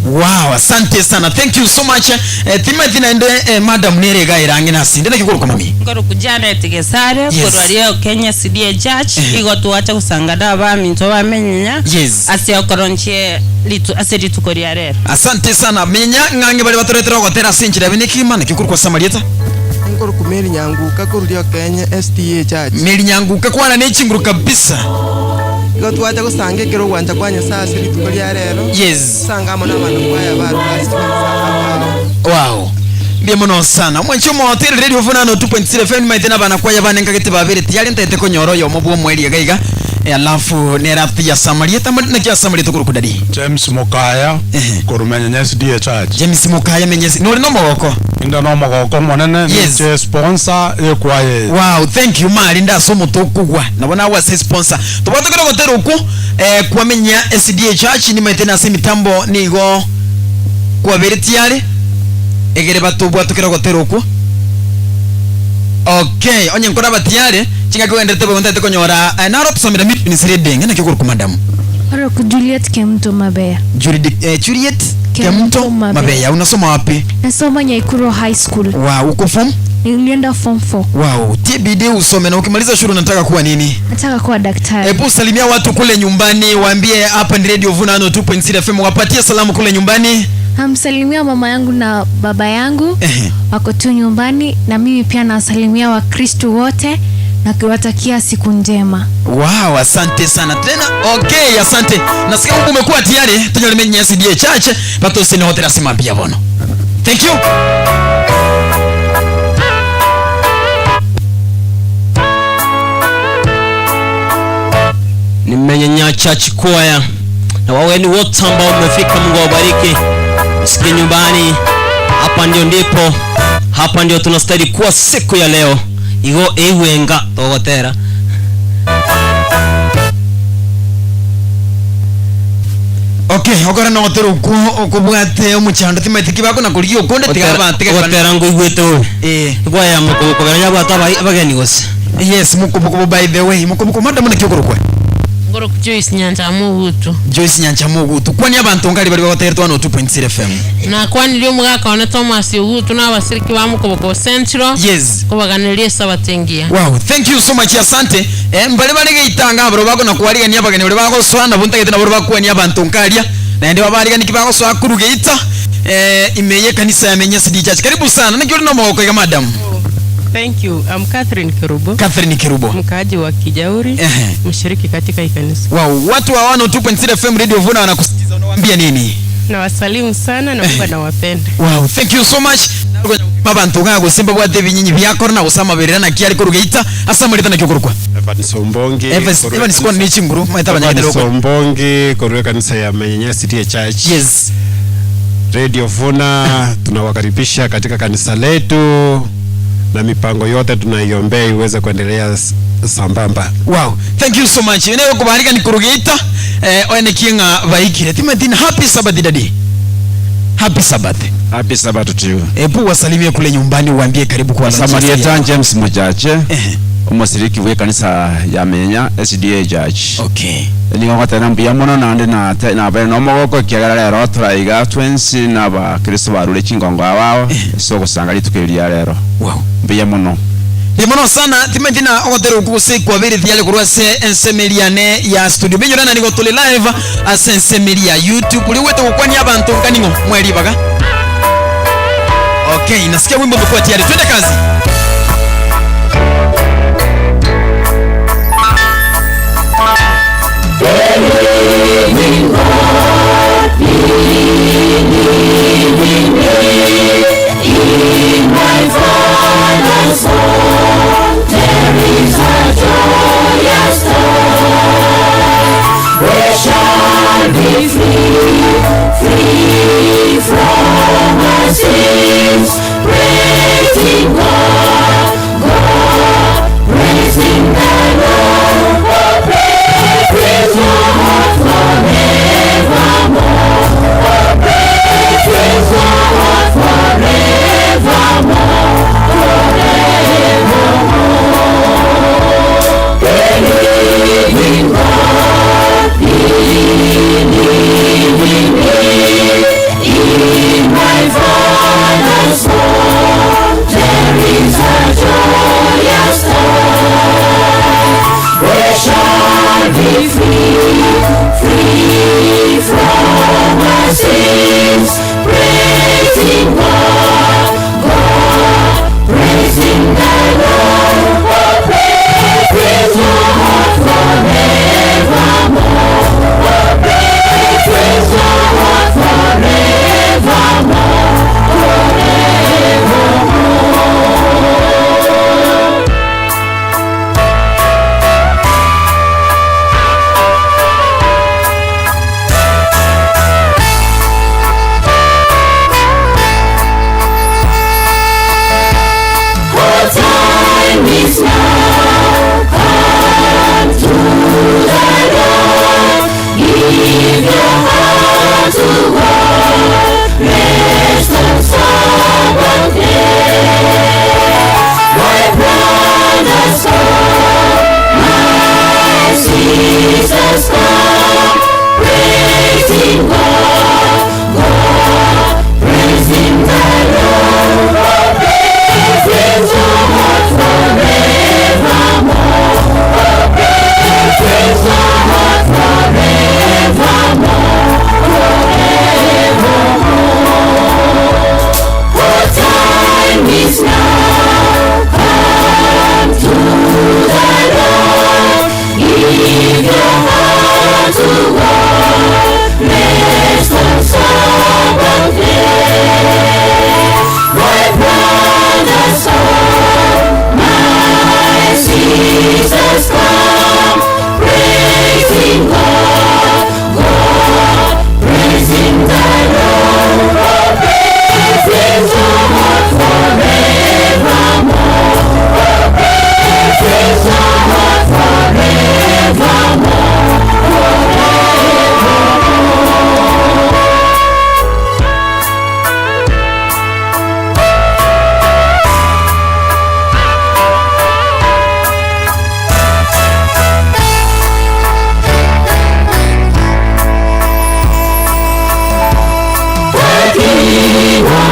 Wow, asante sana, thank you so much. Timothy naende madam nerega irangi nasinde nakikuru mami. Ngoro kujana tegesare. Yes. Korwaria Kenya CDA Church. Igo tuacha kusangana abaminto bamenyenya. Yes. Ase okoronche litu ase rituko ria rero. Asante sana menya ng'ange bari batoretera gotera sinchira binikima nakikuru kwa samarieta. Ngoro kumeri nyanguka koruria Kenya SDA Church. Meri nyanguka kwana nechinguru kabisa. Igo twacha gusanga ekero gwanja kwa Nyasaye ase rituko ria rero. Yes. Sanga amo n'abantu kwaya barwasi. Wow. Mbie muno sana. Mwancho mo hotel radio vuna no 2.0 FM maitena bana kwaya bane ngagete babere tiyari ntete konyoro yo mobwo mweri gaiga. Alafu nerathi ya Samarieta na kia Samarieta kuru kudadi. James Mukaya kurumenya SDA Church. James Mukaya menyesi. Nori no mogoko. Inda no mogoko monene. Yes. Ni sponsor ekwaye. Wow, thank you mali ndasomo tokugwa. Nabona wa se sponsor. Tubato kero gotero ku kwamenya SDA Church ni maitena semitambo nigo kwa beretiare. Egere batubwa tukira gotero ku. Okay, onye nkora batiare chinga kuenderete bonta tekonyora naro tusomera meetings reading na kikuru ku madam. Oro ku Juliet Kemto Mabeya. Juliet Kemto Mabeya. Unasoma wapi? Nasoma Nyaikuro High School. Wow, uko form? Nilienda form 4. Wow, TBD usome na ukimaliza shule unataka kuwa nini? Nataka kuwa daktari. Hebu salimia watu kule nyumbani, waambie hapa ni Radio Vuna 2.0 FM, wapatie salamu kule nyumbani. Namsalimia mama yangu na baba yangu wako tu nyumbani, na mimi pia nawasalimia Wakristo wote na kuwatakia siku njema. Wow, asante sana tena. Okay, asante. Nasikia huko umekuwa tayari tunyalimenya SDA Church batose ni hotel asimambia bono. Thank you. Nimenyenya Church Choir na waweni wote ambao mmefika, Mungu awabariki. Msikie nyumbani, hapa ndio ndipo, hapa ndio tunastahili kuwa siku ya leo. Igo ewenga togotera. Okay, okora no gotero ku okobwate omuchando timaitiki bako na kuligio konde tigaba tigaba gotera ngo igwete we. Kwaya mukoboko nyabwata abageni gose. Yes, mukoboko by the way, mukoboko madam na kyokorokwe. Ngoro ku Joyce Nyanja Mugutu. Joyce Nyanja Mugutu. Kwani abantu ngali bali bagoterwa no 2.0 FM. Na kwani lyo mugaka wana Thomas Ugutu na abasiriki ba mukoboko Central. Yes. Kubaganirie sabatengia. Wow, thank you so much asante. Mbale bali geitanga abro bako na kuwarigania abageni bali bagoswa na buntagete na bali bakwani abantu nkalia. Na ndi babarigani kibagoswa kurugeita. Imeye kanisa ya Menya SDA Church. Karibu sana. Nikyo no mogoko ya madam. Thank you. I'm Catherine Kerubo. Catherine Kerubo. Mkaaji wa Kijauri, mshiriki katika hii kanisa. Wow, watu wa 102.0 FM Radio Vuna wanakusikiza, unawaambia nini? Nawasalimu sana na Mungu anawapenda. Wow, thank you so much. Mabantu ngago simba bwa David nyinyi byakora na usama berera na kiari kurugeita asamurita na kyokorwa. Evans Ombongi. Evans kwa ni chinguru maita abanyagedero. Evans Ombongi koruwe kanisa ya Menya SDA Church. Yes. Radio Vuna tunawakaribisha katika kanisa letu. Na mipango yote tunaiombea iweze kuendelea sambamba. Wow, thank you so much. Ine kubarika ni kurugeita one kinga baikire. Timothy, happy Sabbath daddy. Happy Sabbath. Happy Sabbath to you. Ebu wasalimie kule nyumbani uambie karibu kwa Samarieta James Mujache. Umusiriki we kanisa ya Menya SDA Church. Okay. Ningokotera mbia muno nande na na bere no mogoko kiagara rero turaiga twensi na ba Kristo barure chingongo wao so gusanga ritukiria rero. Wow. Mbia muno. Ni muno sana Timothy na ogotero kuguse kwa bere thiale kurwa se ensemeliane ya studio benyorana nigo tuli live asensemelia YouTube uri wete gukwani abantu nganingo mweri baga. Okay, nasikia wimbo umekuwa tayari. Twende kazi. In my Father's home, there is a joyous song. We shall be free, free from our sins, praising God, God, praising the Lord, oh, praise His Lord forever.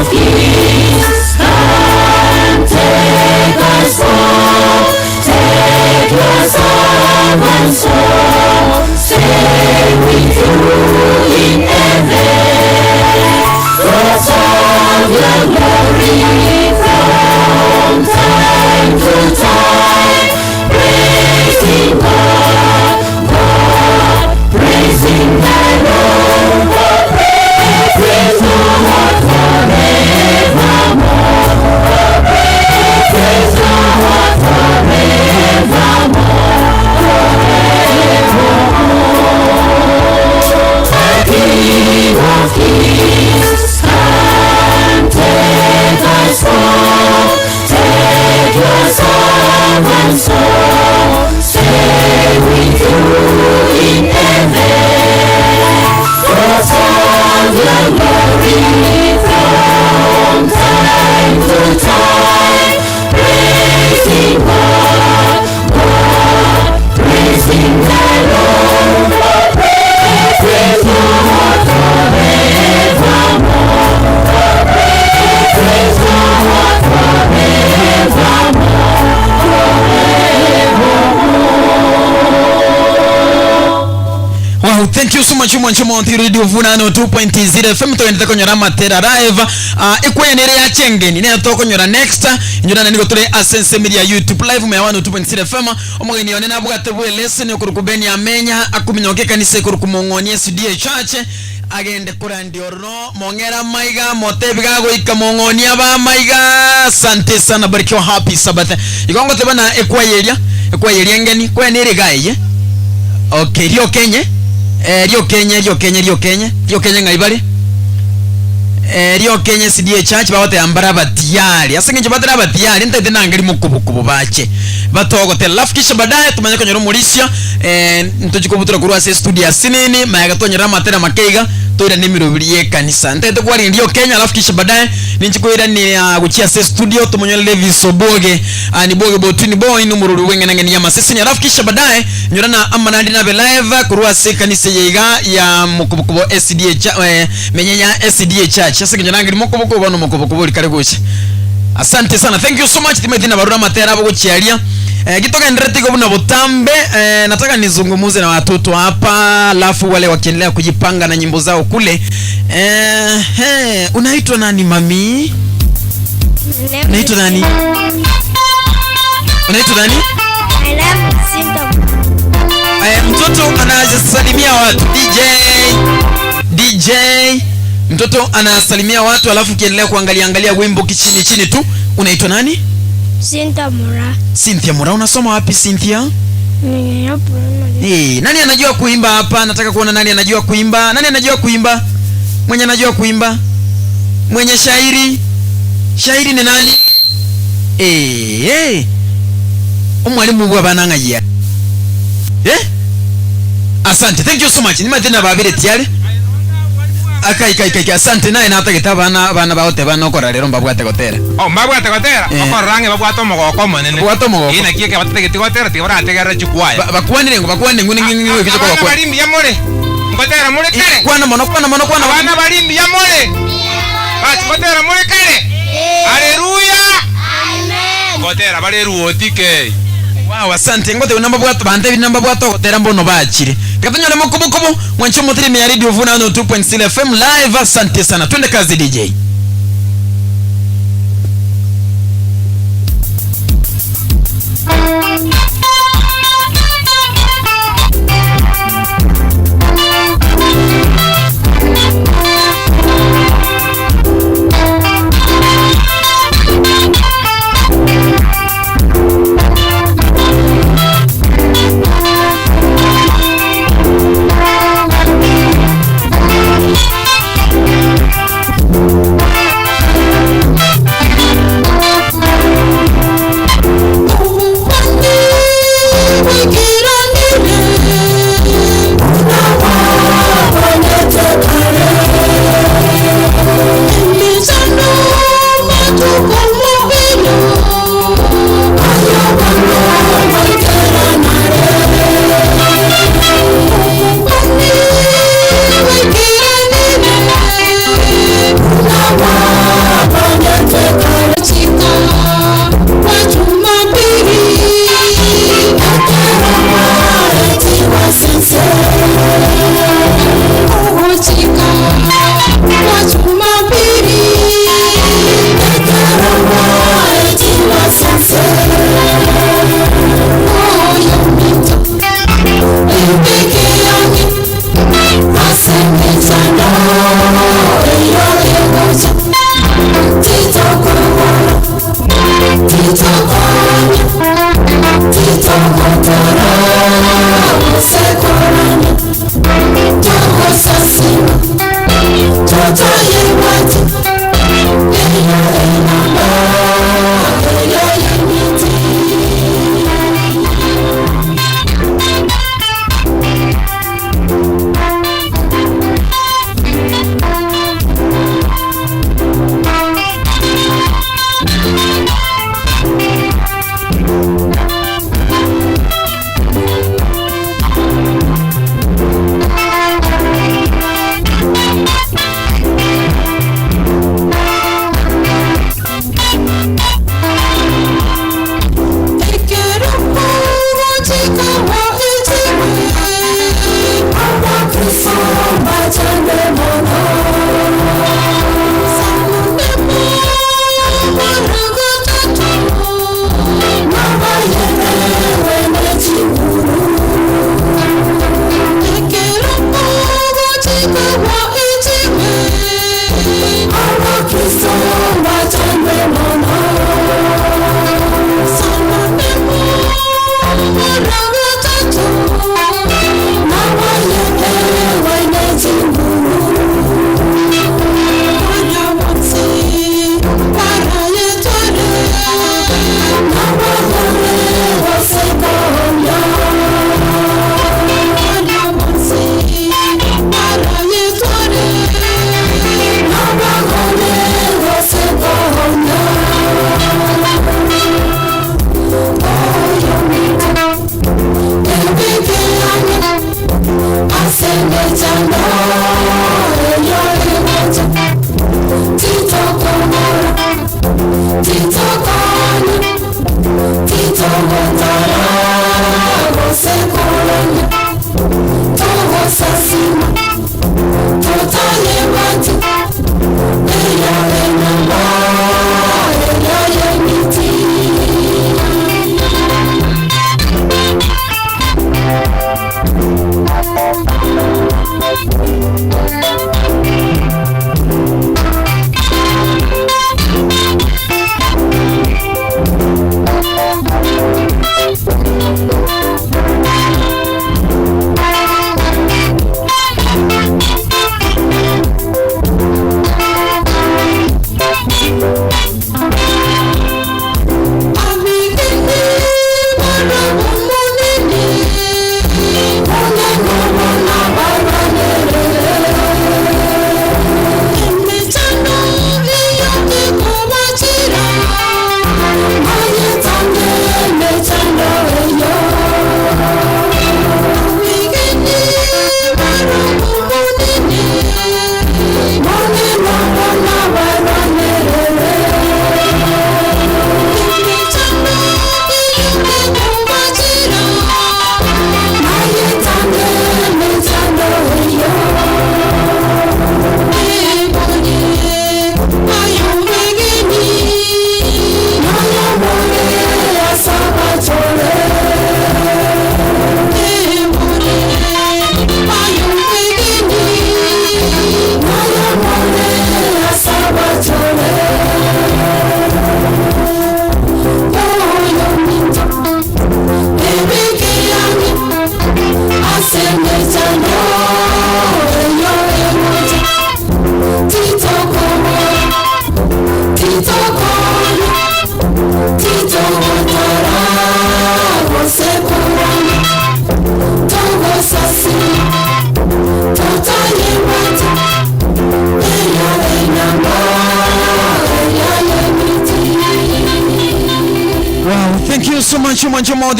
of Kings, come take us home. Take your servants home. Stay with you in heaven. Thoughts of your glory from time to time. Praising God, God, praising the Lord. Praise the Lord forevermore. Praise the Lord forevermore. Forevermore. King of Kings, come take us home. Take your servants home. Stay with you in heaven. Thoughts of your glory from time to time. Praising God, God, praising the Lord. Praise the Lord forevermore. Praise the Lord forevermore. Forevermore. Wow, thank you so much mwancho monti radio vunano 2.0 FM toendete konyora matera live ikwenere ya chengeni ne tokonyora next nyora niko tore asense media YouTube live me 102.0 FM omugeni one nabwate bwe lesson okurukubeni amenya akuminyoke kanisa ikurukumong'onie SDA Church agende kurandiorro mongera maiga motebiga goika mong'onia ba maiga. Asante sana, barikiwa, happy Sabbath. Ikongo tebana ekwayeria ekwayeria ngeni kwenere gaye. Okay, rio kenye rio kenye rio kenye rio kenye rio kenye ngaibare rio kenye SDA Church bawote ambara batiari asengenje batara batiari ntete nangeri mukubukubu bache batogote lafu kisha baadaye tumanye konyora mulisha ntujikubutura kurwa se studio asinini mayaga tonyera matera makeiga toira nimirobiri ye kanisa ntete kwari ndio Kenya alafu kisha baadaye ninchikoira ni guchia se studio tumonyole Levis Oboge ni boge botuni boy numururu wengene ni yamasisi alafu kisha baadaye nyorana amanandi na live kurwa se kanisa yeiga ya mukubukubo SDA menyenya SDA Church sasa kinyanangiri mukubukubo bano mukubukubo likareguche. Asante sana, thank you so much Timothy na barura matera abo guchiaria. Kitoka endelea buna butambe. Nataka nizungumuze na watoto hapa alafu wale wakiendelea kujipanga na nyimbo zao kule. Unaitwa nani mami? Unaitwa nani? Unaitwa nani? I love Sinto. Mtoto anasalimia watu. DJ mtoto anasalimia watu alafu kiendelea kuangalia angalia wimbo kichini chini tu. Unaitwa nani? Cynthia Mura. Cynthia Mura, unasoma wapi Cynthia? Hey, nani anajua kuimba hapa? Nataka kuona nani anajua kuimba. Nani anajua kuimba? Mwenye anajua kuimba? Mwenye shairi? Shairi ni nani? Eh. Umwalimu bwa bananga ya. Eh? Asante. Thank you so much. Nima tena babire tiare. Akai kai kai asante naye natageta bana bana baote bana okora rero mbabwate gotera. Oh mbabwate gotera okorange babwate omogoko monene. Babwate omogoko. Ina kieke bategete gotera tibaраtegera chikwaya. Bakwanire ngo bakwanire ngo ningi kicho kwa kwa. Bali yamore. Ngotera muri kare. Kwana mono kwana mono kwana. Bana bali yamore. Basi gotera muri kare. Haleluya. Amen. Gotera bali ruotike. Wow, asante ngote unamba bwato bante binamba bwato gotera mbono bachire. Katanyole mukubukubu mwancho mutiri ya radio Vuna 2.0 FM live. Asante sana. Twende kazi DJ. Thank you.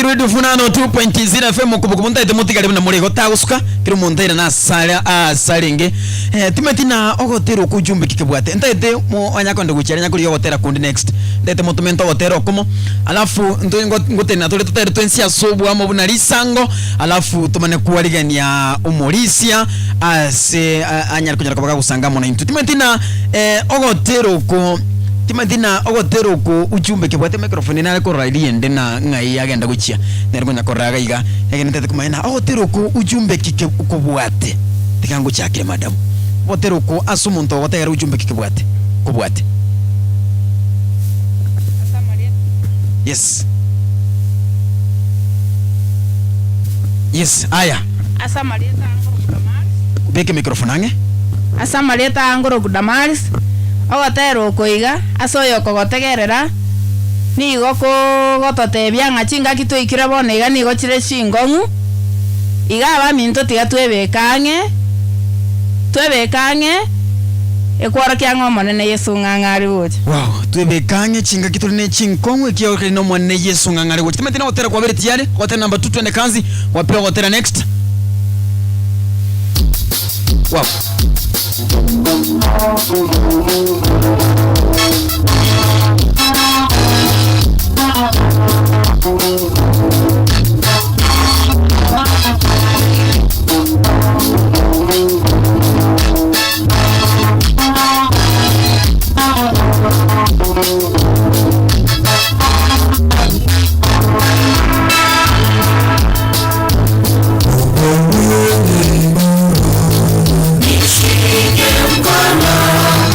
Radio Funano 2.0 FM kubukumunda mutigari na murego tagusuka kiri mundaira na sala asalinge timetina ogotero kujumbe kikebwate ntaete mo anyakondo guchara nyakuri ogotera kundi next ndete motumento ogotero komo alafu ngotena tole tutere twensia sobu amo buna lisango alafu tumane kuwarigania umorisia ase anyari kunyara kabaka gusanga mona intu timetina ogotero ko timatina ogotero ko ujumbe kebwate microphone nare ko rali na ngai agenda guchia nere gonya koraga iga egene tete kumaina ogotero ko ujumbe kike kobwate tikango chakire madam ogotero ko asumuntu ogotera ujumbe kike kobwate yes yes aya beke microphone ange Asa marieta angoro Damaris ogotera okoiga ase oyo okogotegerera nigo kogototebia ng'a chingaki twaikire bono iga nigo chire chingong'u iga abaminto tiga twebeka ang'e ekworokia ng'a omonene Yesu ng'ang'ari gocha. Wow, twebeka ang'e chingaki tuli ne chinkong'u ekiaokeri na omonene Yesu ng'ang'ari gocha. Timati na gotera kwabere tiyari gotera number 2 twende kanzi wapewa gotera next. Wow. Nishike mkono.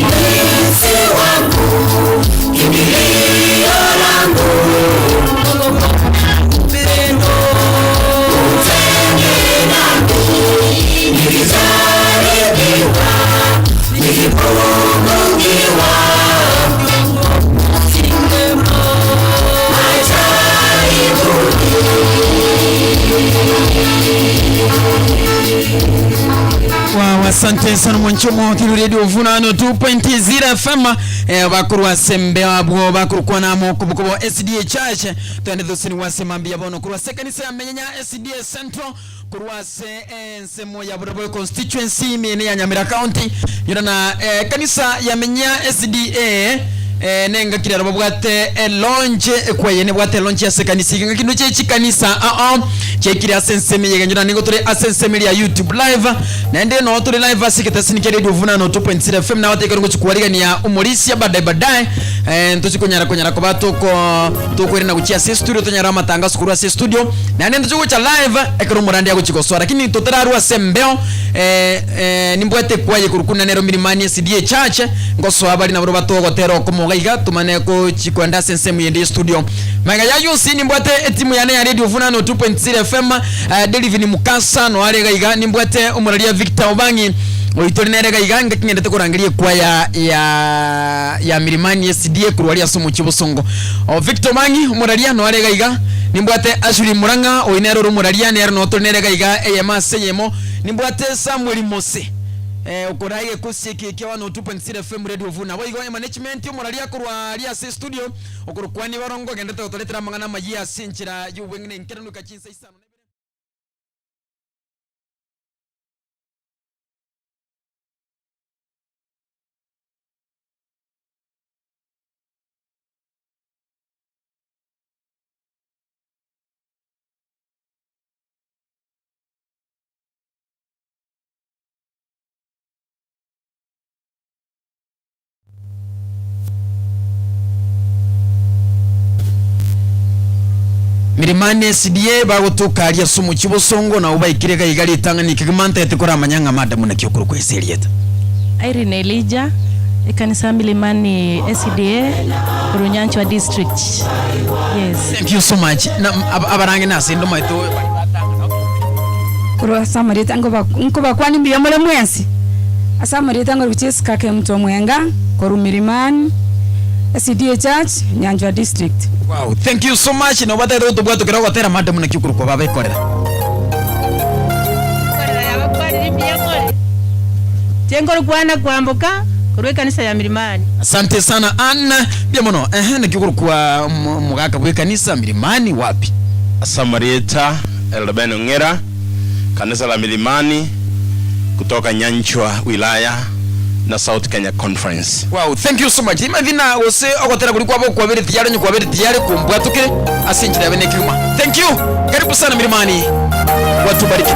Mlinzi wangu, kimbilio langu, upendo utende nami, nikijaribiwa, nikipungukiwa, Wow, asante sana mwanchomo kiru radio vunano 2.0 FM bakurwa sembe wabwo bakurukwa namo kubukubo SDA Church twende thusini wasemambia bono kurwa se kanisa ya Menyenya SDA Central kurwa se nsemo ya Burabo constituency mene ya Nyamira County yurana kanisa ya Menyenya SDA nenga kiraro babwate elonje ekweye bwate elonje ase kanisa inga kindu che chikanisa chekiri ase ensemi yeganyura ningo turi ase ensemi ya YouTube live naende no turi live ase kitasini kia radio vunano 2.0 FM na watekero nguchikuwarigania umurisia baadaye baadaye ntuchikunyara kunyara ko batuko tukwirina guchia ase studio tunyara matangazo kurwa ase studio naende ntuchikucha live ekero murandi aguchikosora lakini tutararwa ase mbeo nimbwate kwaye kurukuna nero milimani SDA Church ngoso abali nabro batogotera okomoga iga tumane ko chikwenda sensemu yende studio maga ya yonsi nimbwate etimu yane ya radio vunano 2.0 FM Delivin Mukasa no arega iga nimbwate umuraria Victor Obangi oitori nerega iga ngakingende kurangiria kwa ya milimani SDA kurwaria somo chibosongo o Victor Obangi umuraria no arega iga nimbwate Ashuri Muranga oinero rumuraria nero no tori nerega iga eyema seyemo nimbwate Samuel Mose ukoraige kusiki kia 102.0 FM radio vuna boigo management umuraria kurwa ria se studio okurukwani barongo gendete gotoretera mangana mayi asinchira yubwengene nkerenuka chinsa isano. Milimani SDA bagutukaria sumu chibosongo na ubaikirega igari tanganyika kimanta etikora manyanga madamu na kyokuru kweserieta. Irene Elijah ekanisa Milimani SDA Kurunyanchwa district. Yes. Thank you so much. Na abarange na sindo maitu kurwa samarita ngoba kwani mbiya mole mwensi. Asamarita ngo bicheska ke mtu mwenga koru Milimani SDA Church Nyanjwa district. Wow, thank you so much. No bata ro tubwa tukira gotera madam na kyukuru kwa baba ikorera. Korera yabakwari mbiya mole. Jengo rukwana kwambuka kurwe kanisa ya Milimani. Asante sana Anna. Bia mono na kyukuru kwa mugaka bwe kanisa Milimani wapi? Samarieta Elben Ngera kanisa la Milimani kutoka Nyanchwa wilaya na South Kenya Conference. Wow, thank you so much. Imagina wose ogotera kuri kwabo kwabere tiyare nyu kwabere tiyare kumbwa tuke asinjira bene kiuma. Thank you. Karibu sana Milimani. Watu bariki.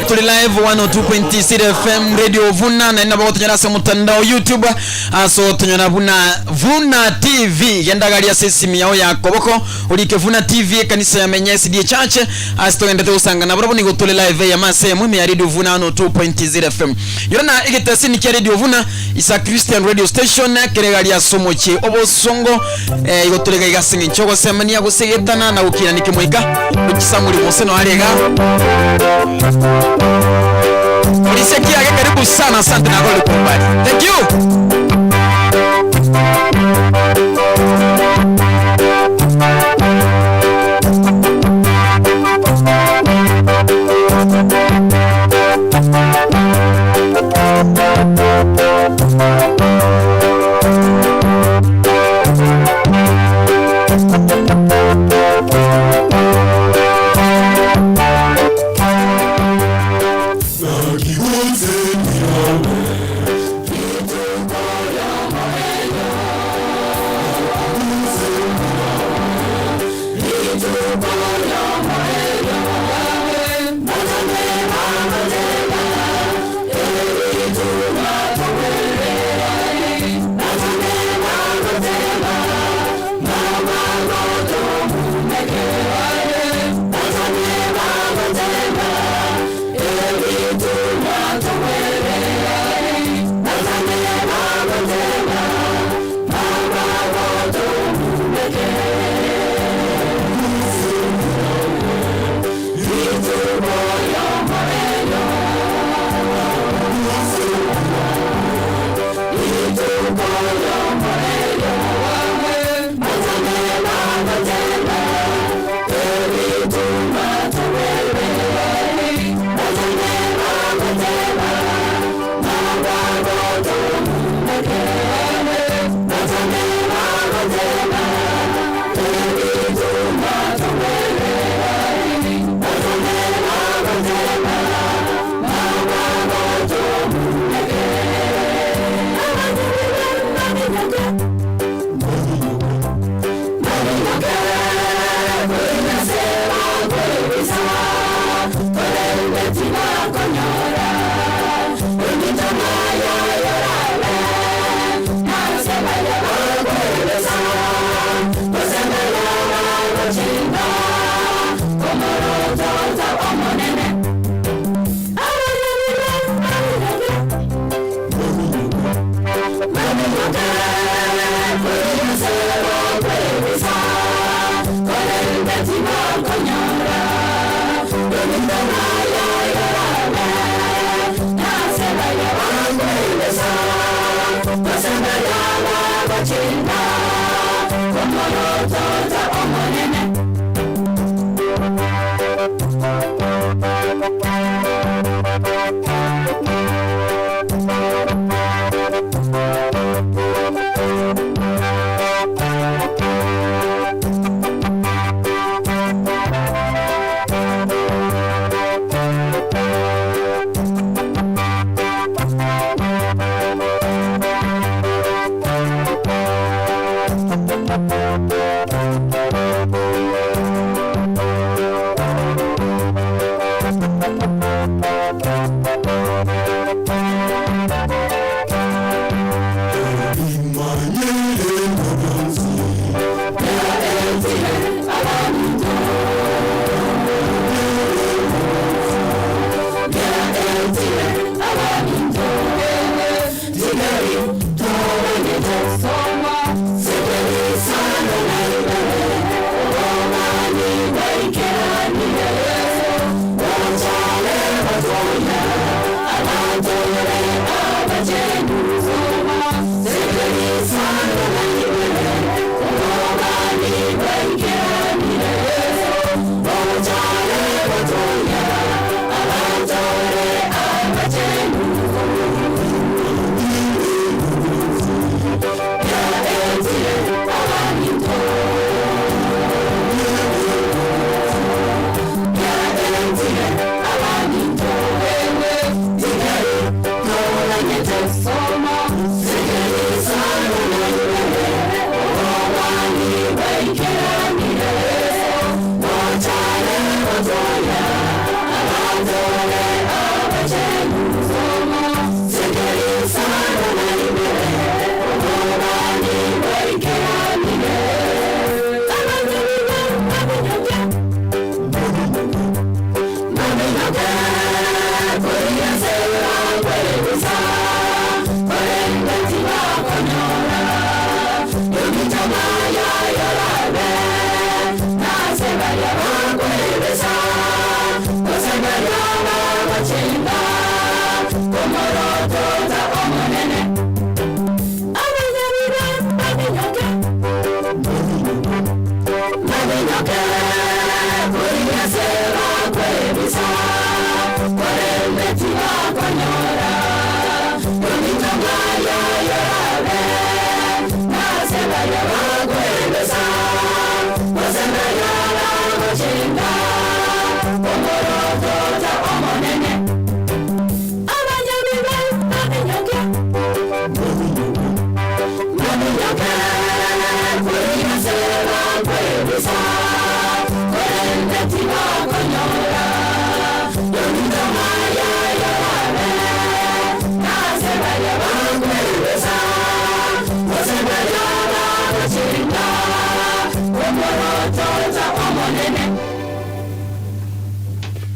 Tuli live 102.6 FM Radio Vuna na inabo tunyara sa mutandao YouTube aso tunyara Vuna TV gendagalia sisi yao ya koboko ulike Vuna TV kanisa ya Menye SDA Church aso gendete usanga na brabo ni tuli live ya mase mwime ya Radio Vuna 102.0 FM yorana igetasi ni kia Radio Vuna isa Christian Radio Station keregalia somoche obosongo igotulega igasinga nchogo semania gusegetana na ukira nikimwika ukisamuri mose no arega Ulisikia karibu sana, asante na goli kumbali. Thank you.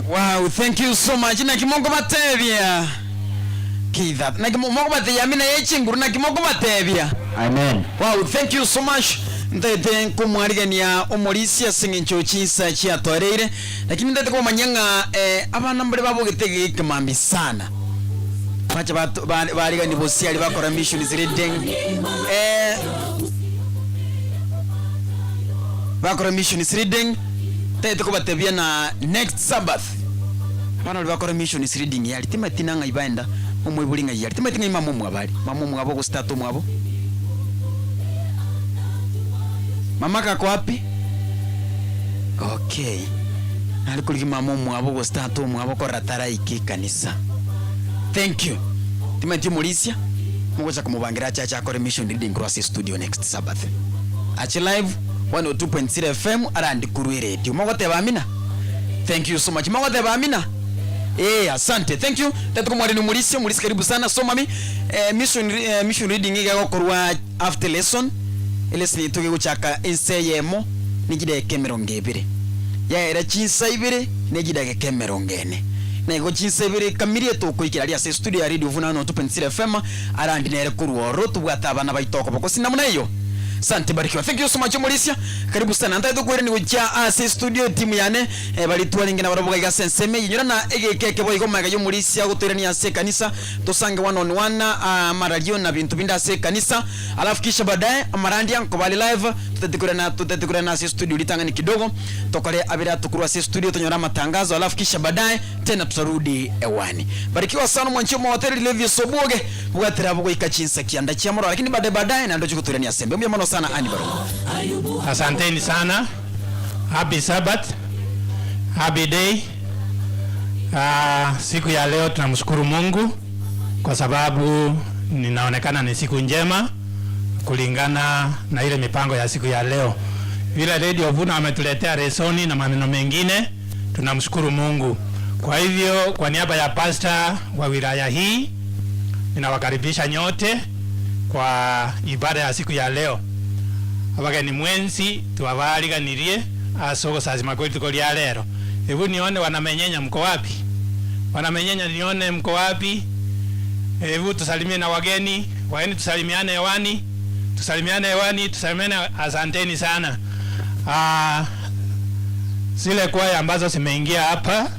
Wow, thank you so much. Na kimongo batebia. Kitha. Na kimongo batebia mina yechinguru na kimongo batebia. Amen. Wow, thank you so much. Ndete kumwarigania omorisia singincho chisa chiatoreire. Lakini ndete kumanyanga abana mbere babo gitege kimambi sana. Bacha barigani bosi ali bakora mission zire ding. Bakora mission zire ding. Tete kubatebia na next Sabbath. Bana bakora mission is reading yali timatina nga ibanda omwebulinga yali timatina mama mwabali mama mwabo go start mwabo mama kako wapi? Okay, alikuliki mama mwabo go start mwabo ko ratara iki kanisa. Thank you timati mulisia mugoza kumubangira chacha akore mission reading cross studio next Sabbath achi live 102.0 FM arandi kurwe radio mogoteba amina. Thank you so much mogoteba amina. Asante. Thank you. Tatu kumwari ni mulisi, mulisi karibu sana. So mami, mission reading iga korwa after lesson. Lesson ituge guchaka inseyemo nigideke mirongo ibiri. Ya era chinsa ibiri nigideke mirongo ene. Na igo chinsa ibiri kamiri etukuikira ria se studio ya radio vuna no 2.0 FM arandi nere kurwo rotu bwata abana baitoko boko sinamuna iyo. Asante, barikiwa. Thank you so much Mulisia. Karibu sana. Ntaito kwere ni gocha ase studio timu yane bali twalinge na barabuga iga senseme yinyura na egekeke boy go maga yo Mulisia goterania ase kanisa tosange one on one maradio na bintu binda ase kanisa alafu kisha baadaye amarandia nkobali live tutatikura na ase studio litangani kidogo tokale abira tukuru ase studio tonyora matangazo alafu kisha baadaye tena tutarudi ewani. Barikiwa sana mwancho mwa hoteli Levio Soboge bugatira bugo ikachinsa kianda chiamoro lakini baadaye na ndo chikuturania sembe mbya mano sana ani barongo. Asanteni sana. Happy Sabbath. Happy day. Siku ya leo tunamshukuru Mungu kwa sababu ninaonekana ni siku njema kulingana na ile mipango ya siku ya leo. Vile Radio Vuna ametuletea resoni na maneno mengine, tunamshukuru Mungu. Kwa hivyo kwa niaba ya pastor wa wilaya hii ninawakaribisha nyote kwa ibada ya siku ya leo. Abageni mwenzi tuwabaliganirie asoko sazima kwetu kwa lero. Hebu nione wanamenyenya mko wapi? Wanamenyenya nione mko wapi? Hebu tusalimie na wageni, wageni tusalimiane hewani. Tusalimiane hewani, tusalimiane, asanteni sana. Zile kwaya ambazo zimeingia hapa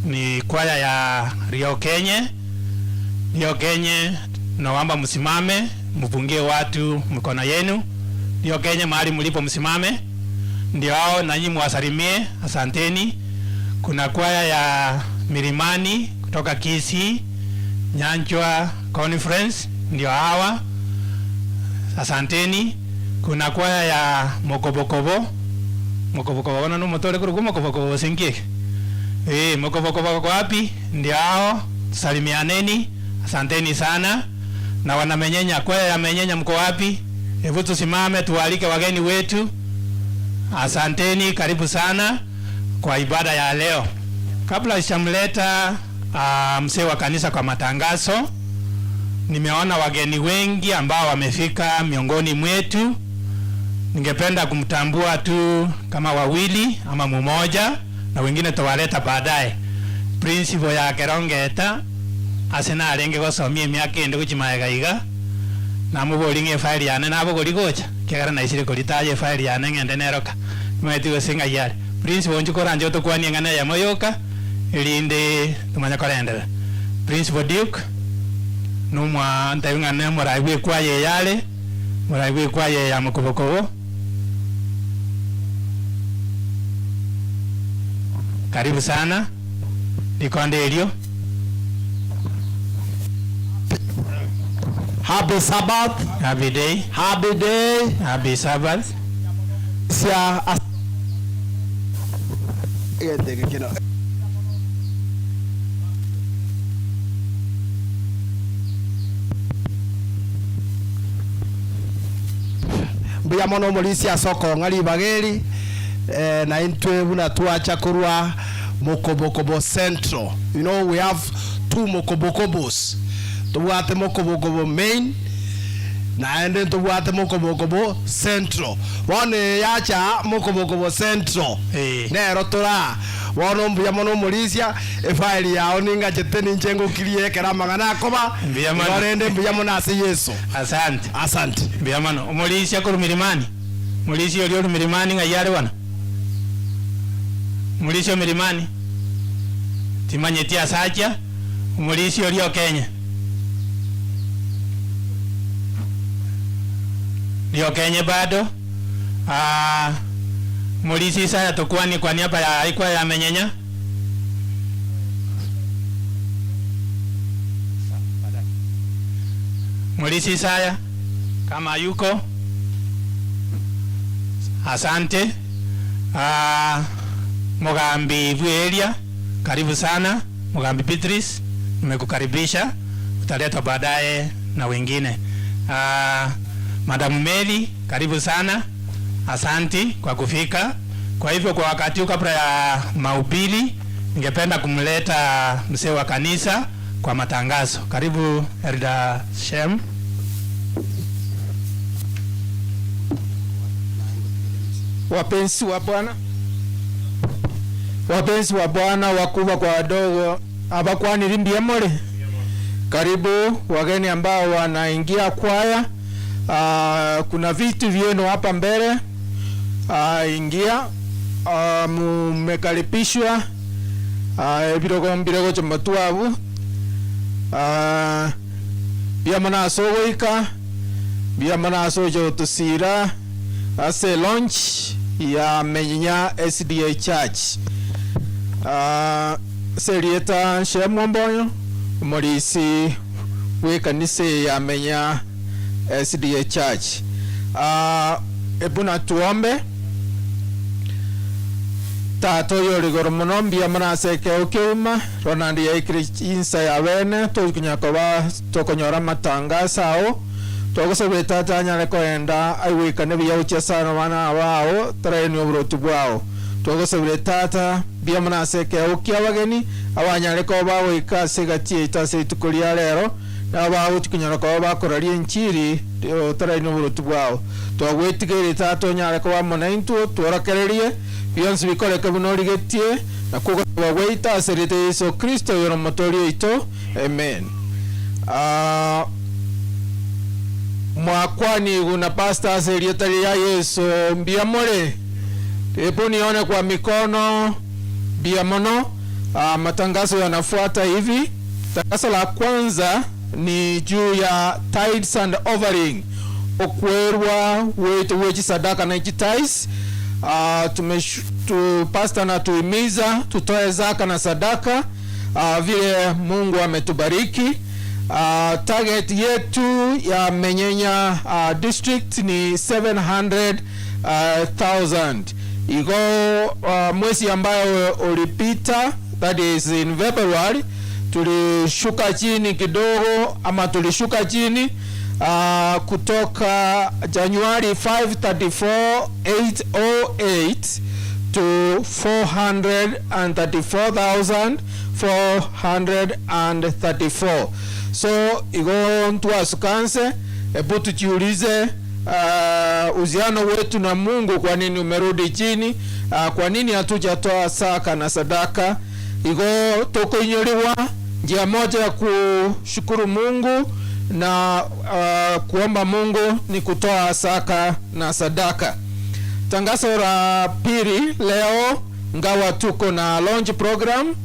ni kwaya ya Rio Kenye. Rio Kenye naomba msimame, mpungie watu mikono yenu. Rio Kenye mahali mlipo msimame. Ndio hao na nyinyi mwasalimie, asanteni. Kuna kwaya ya Milimani kutoka Kisii, Nyanchwa Conference, ndio hawa. Asanteni. Kuna kwaya ya Mokobokobo. Mokobokobo wana no motore kuru Mokobokobo sinki. Mokobokobo kwa wapi? Ndio hao. Salimianeni. Asanteni sana. Na wanamenyenya, kwaya ya Menyenya mko wapi? Hebu tusimame tualike wageni wetu. Asanteni, karibu sana kwa ibada ya leo. Kabla sijamleta mzee wa kanisa kwa matangazo, nimeona wageni wengi ambao wamefika miongoni mwetu. Ningependa kumtambua tu kama wawili ama mmoja na wengine tawaleta baadaye. Principal ya Kerongeta asena arenge gosomia emiaka ende gochimaega iga namuboringe file yane nabogori gocha kiagera naisire koritaye file yane ng'ende neroka maeti gosinga yare Principal onchu koranje otokwanie ng'ana ya moyoka erinde tumanya korendera. Principal Duke numwa ntayo ng'ana morai bwekwaye yare morai bwekwaye ya Mokobokobo. Karibu sana likonde elio. Happy Sabbath. Happy day. Happy day. Happy Sabbath. Sia mbuya mono mulisia soko ng'ali bageri na intwe buna tuacha kurwa Mokobokobo Central. You know we have two Mokobokobos. Tubwate Mokobokobo main na ende tubwate Mokobokobo Central. Bone yacha Mokobokobo Central. Nero tura bono mbuya mono mulisia efile yao ningachete ninche kirie kera magana akoba borende mbuya mono ase Yesu. Asante. Asante. Mbuya mono mulisia kuru milimani. Mulisia ori milimani ngayare bwana. Mulisia milimani timanyeti asacha mulisia ori Kenya. Ndio Kenya bado. Mulisi saya tukwani kwa niaba ya ikwa ya Menyenya. Mulisi saya kama yuko. Asante. Mugambi Vuelia, karibu sana. Mugambi Beatrice, nimekukaribisha. Utaletwa baadaye na wengine. Madam Mary, karibu sana. Asanti kwa kufika. Kwa hivyo kwa wakati huu kabla ya mahubiri, ningependa kumleta mzee wa kanisa kwa matangazo. Karibu Elder Shem. Wapenzi wa Bwana, wapenzi wa Bwana, wakubwa kwa wadogo, abakwaniri mbiemole. Karibu wageni ambao wanaingia kwaya. Kuna vitu vyenu hapa mbele. Ingia. Mumekaribishwa. Ebirogo mbirogo chomatwabu. Bia manaso goika. Bia manaso jotusira. Ase launch ya Menyenya SDA Church. Serieta Shemwomboyo omorisi w'ekanisa ya Menya SDA Church. Ebu na tuombe. Tata oyo rigoro mono mbia manaseke okeuma Ronald yaikire insa ya bene tukunyakoba tokonyora matangazo ao twagosabire tata anyare koenda aiwikane buya gochia sana bana bao taraeni oburotu bwao twagosabire tata mbia manaseke okia abageni abanyare koba goika ase egati yaito ase rituko ria rero nabo bagochikunyora koba bakoraria enchiri taraeni oburotu bwao twagwetigeire tata onyare koba mona intwe tworokererie bionsi bikoreke buno origetie na kugosaba gwaito ase rite Yesu Kristo yoro motori oito amen. Mwakwani guna pasta ase rita ya Yesu mbia more epo nione kwa mikono mbia mono. Matangazo yanafuata hivi. Tangazo la kwanza ni juu ya tithes and offering, okwerwa wetu wechi sadaka na tithes. Pastor na tuimiza tutoe zaka na sadaka vile Mungu ametubariki. Target yetu ya Menyenya district ni 700,000. Igo mwezi ambayo ulipita, that is in February, tulishuka chini kidogo ama tulishuka chini kutoka January 534,808 to 434,434. So igo twasukanse, hebu tujiulize uhusiano wetu na Mungu kwa nini umerudi chini? Kwa nini hatujatoa saka na sadaka? Igo tukuinyuriwa njia moja ya kushukuru Mungu na kuomba Mungu ni kutoa saka na sadaka. Tangazo la pili leo, ngawa tuko na launch program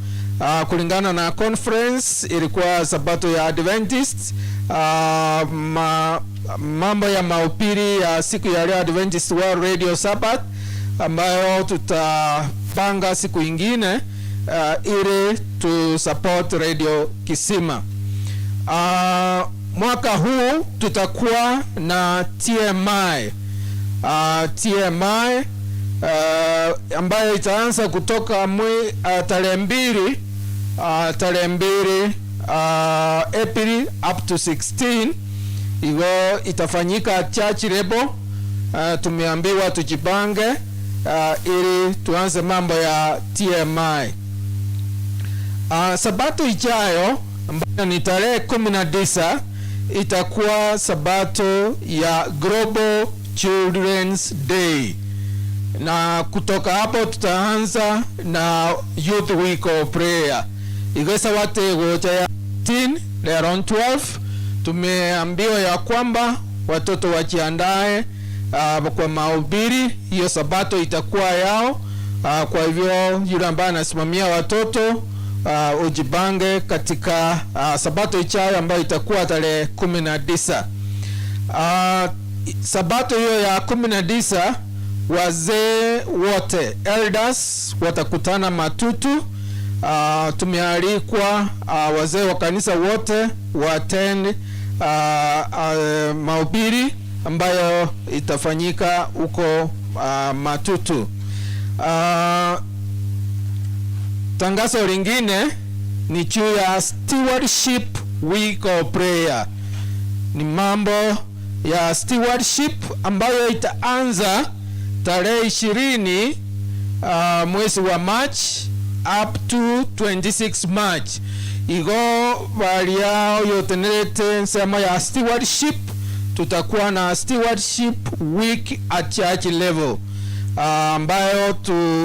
kulingana na conference ilikuwa Sabato ya Adventist. Mambo ya mahubiri ya siku ya leo Adventist World Radio Sabbath ambayo tutapanga siku ingine ili tu support Radio Kisima. Mwaka huu tutakuwa na TMI. TMI ambayo itaanza kutoka tarehe 2 April up to 16. Igo itafanyika church level. Tumeambiwa tujipange ili tuanze mambo ya TMI. Sabato ijayo ambayo ni tarehe 19 itakuwa sabato ya Global Children's Day, na kutoka hapo tutaanza na Youth Week of Prayer. Igo sabato gocha ya 10 leo 12 tumeambiwa ya kwamba watoto wajiandae kwa mahubiri. Hiyo sabato itakuwa yao. Kwa hivyo yule ambaye anasimamia watoto ujipange katika sabato ijayo ambayo itakuwa tarehe 19. Sabato hiyo ya 19 wazee wote elders watakutana Matutu. Tumealikwa wazee wa kanisa wote waattend mahubiri ambayo itafanyika huko Matutu. Tangazo lingine ni juu ya Stewardship Week of Prayer. Ni mambo ya stewardship ambayo itaanza tarehe 20 mwezi wa March up to 26 March. Igo baria yotenerete nsema ya stewardship, tutakuwa na stewardship week at church level ambayo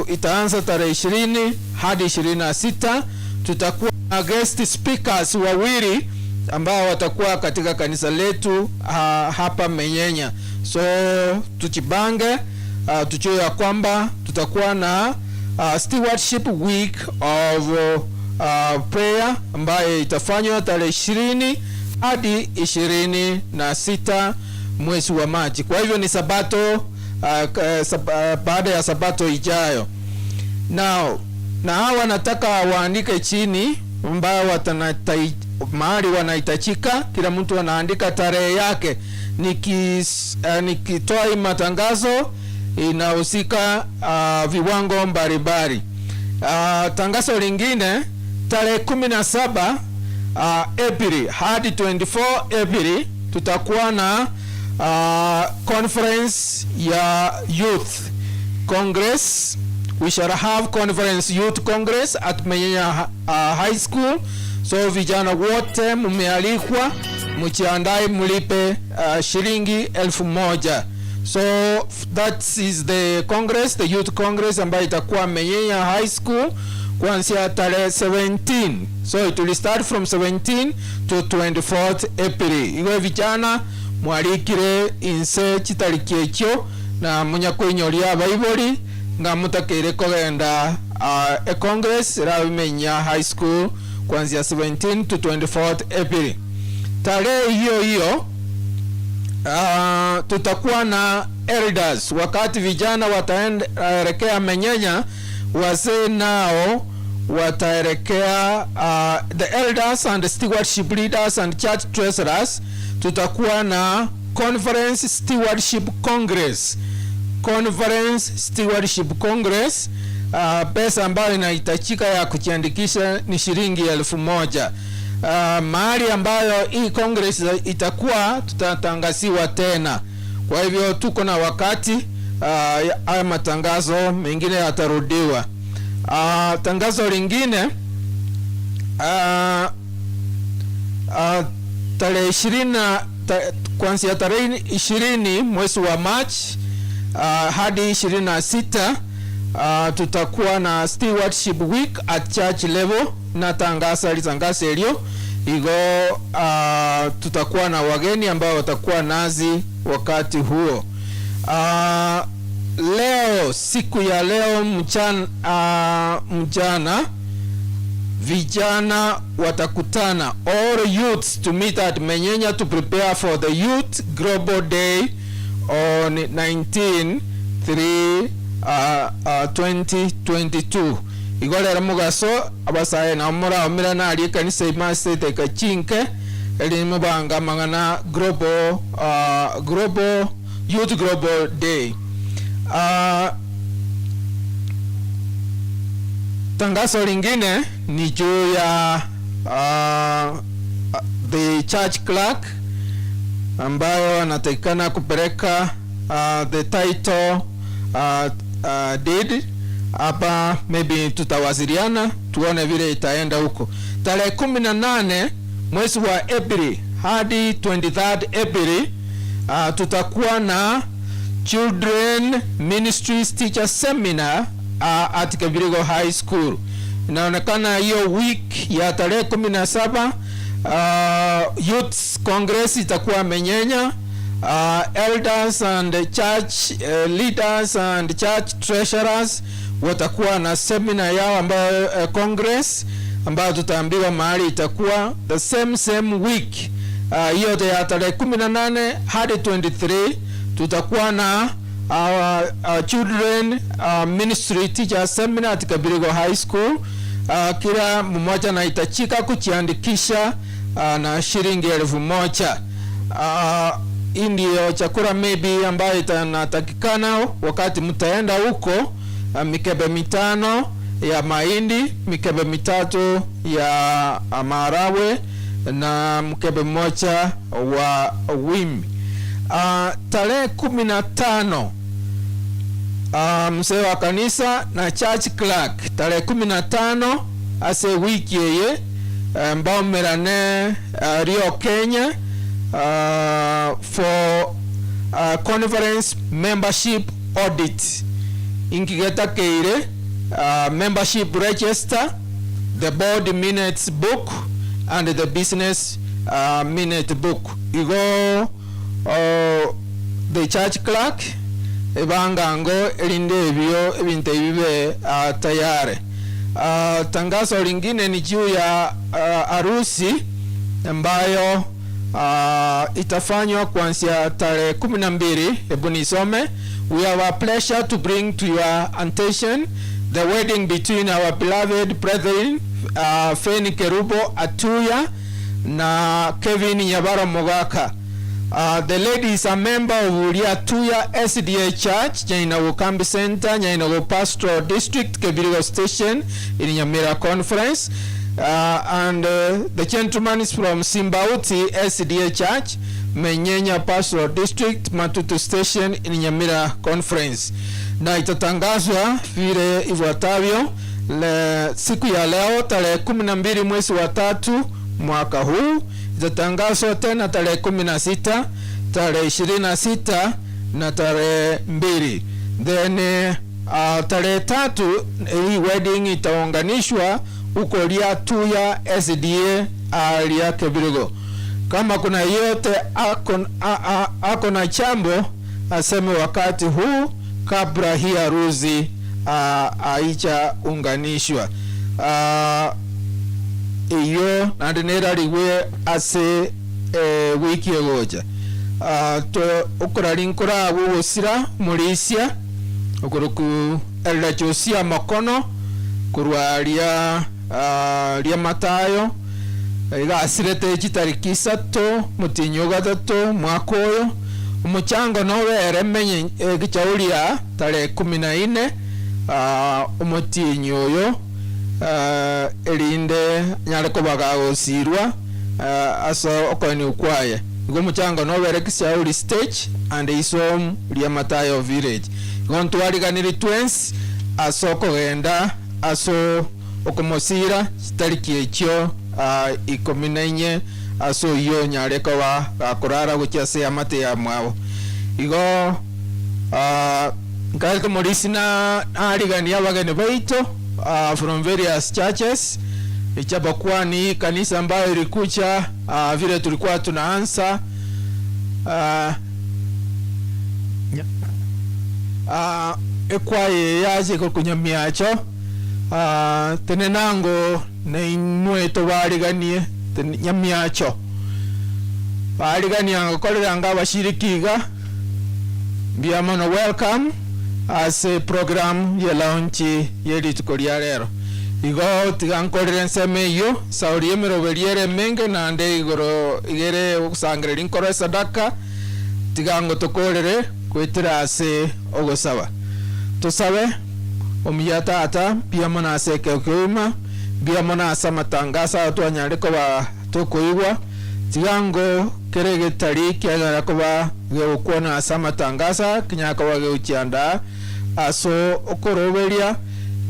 itaanza tarehe 20 hadi 26. Tutakuwa na guest speakers wawili ambao watakuwa katika kanisa letu hapa Menyenya. So tujipange, tujue ya kwamba tutakuwa na stewardship week of prayer ambayo itafanywa tarehe 20 hadi 26 mwezi wa Machi. Kwa hivyo ni sabato baada ya sabato ijayo. Now, na hawa nataka waandike chini ambao mahali wanahitajika, kila mtu anaandika tarehe yake. Nikitoa hii matangazo inahusika viwango mbalimbali. Tangazo lingine tarehe 17 Aprili hadi 24 Aprili tutakuwa na conference ya youth congress. We shall have conference youth congress at Menyenya High School. So vijana wote mmealikwa, mjiandae, mlipe shilingi 1000. So that is the congress, the youth congress ambayo itakuwa Menyenya High School kuanzia tarehe 17. So it will start from 17 to 24th April. Iwe vijana mwalikire inse chitariki ekyo na munyakwinyoria abaibori nga mutakire kogenda e congress Menyenya High School kuanzia 17 to 24th April. Tarehe hiyo hiyo tutakuwa na elders. Wakati vijana wataelekea Menyenya, wazee nao wataelekea the elders and the stewardship leaders and church treasurers. Tutakuwa na conference stewardship congress. Conference stewardship congress, pesa ambayo inahitajika ya kujiandikisha ni shilingi 1000. Mahali ambayo hii congress itakuwa tutatangaziwa tena. Kwa hivyo tuko na wakati, haya matangazo mengine yatarudiwa. Tangazo lingine, tarehe 20 kuanzia tarehe 20 mwezi wa March hadi 26 tutakuwa na stewardship week at church level na tangaza litangazo elio igo. Tutakuwa na wageni ambao watakuwa nazi wakati huo. Leo, siku ya leo mchana vijana watakutana, all youths to meet at Menyenya to prepare for the Youth Global Day on 19 3 2022. Igo rero mugaso abasaye nabo muraumira nari ekanisa imasete kachinke eri mubanga mang'ana global youth global day. Tangazo lingine ni juu ya the church clerk ambayo anatakikana kupeleka the title deed hapa. Maybe tutawasiliana tuone vile itaenda huko. Tarehe 18 mwezi wa April hadi 23rd April tutakuwa na Children Ministries Teacher Seminar at Kebirigo High School. Inaonekana hiyo week ya tarehe 17 Youth Congress itakuwa Menyenya. Elders and church leaders and church treasurers watakuwa na seminar yao ambayo congress ambayo tutaambiwa mahali itakuwa the same same week hiyo ya tarehe 18 hadi 23 tutakuwa na children ministry teacher seminar at Kabirigo High School. Kila mmoja anahitajika kujiandikisha na shilingi 1000. Hii ndio chakula maybe ambayo itanatakikana wakati mtaenda huko: mikebe 5 ya mahindi, mikebe 3 ya maharagwe na mkebe mmoja wa wimbi. Tarehe 15, mzee wa kanisa na church clerk, tarehe 15 ase wiki eye mbaumerane Rio Kenya for conference membership audit inkigetakeire membership register, the board minutes book and the business Minute book. Igo the church clerk ebangango erinde ebyo ebintu ebibe tayari. Tangazo lingine ni juu ya harusi ambayo itafanywa kuanzia tarehe 12. Hebu nisome. We have a pleasure to bring to your attention the wedding between our beloved brethren Feni Kerubo Atuya na Kevin Nyabaro Mogaka. The lady is a member of Atuya SDA Church, Nyainago Kambi Center, Nyainago Pastoral District, Kebirigo Station in Nyamira Conference. And the gentleman is from Simbauti SDA Church, Menyenya Pastoral District, Matutu Station in Nyamira Conference. Na itatangazwa vile ifuatavyo siku ya leo tarehe 12 mwezi wa 3 mwaka huu. Itatangazwa tena tarehe 16, tarehe 26 na tarehe 2. Then tarehe 3 hii wedding itaunganishwa huko Atuya SDA area Kebirigo. Kama kuna yeyote ako na chambo aseme wakati huu kabla hii harusi haijaunganishwa. Iyo nandineraligwe ase wiki egocha. Okorari nkora gugosira murisia okuruku Elda Josia Makono kurwa ria Matayo igasirete chitariki 3 mutinyo 3 mwaka oyo. Omuchango nobere menye gichauria tarehe 14 omutinyo oyo erinde nyare kobaga gosirwa ase okoeni ukwaye. Igo omuchango nobere kichauri stage and isom ria Matayo village. Igo ntwariganiri twens ase okogenda ase okomosira chitariki echio 14 aso iyo nyare koba gakorara gochia ase amate ya mwabo. Igo nkaete morisi na arigania abageni baito from various churches. Ichapokuwa ni kanisa ambayo ilikuja vile tulikuwa tunaanza ekwaye yaje kunyamiacho tenenango neinwe tobariganie nyamiacho barigania ngokoreranga abashirikiga mbiamono. Welcome as a program ye launch ye rituko ria rero. Igo tigankorere nseme iyo sauri emeroberiere menge nande igoro igere ogusangerera nkoro sadaka tigango tokorere kwetera ase ogosaba. Tusabe omuya tata mbiamono ase ekeokeuma mbiamono ase amatangasa twanyare koba tokoigwa tigango kere getari kianyara koba geokwana ase amatangasa kinyara koba geuchianda aso okoroberia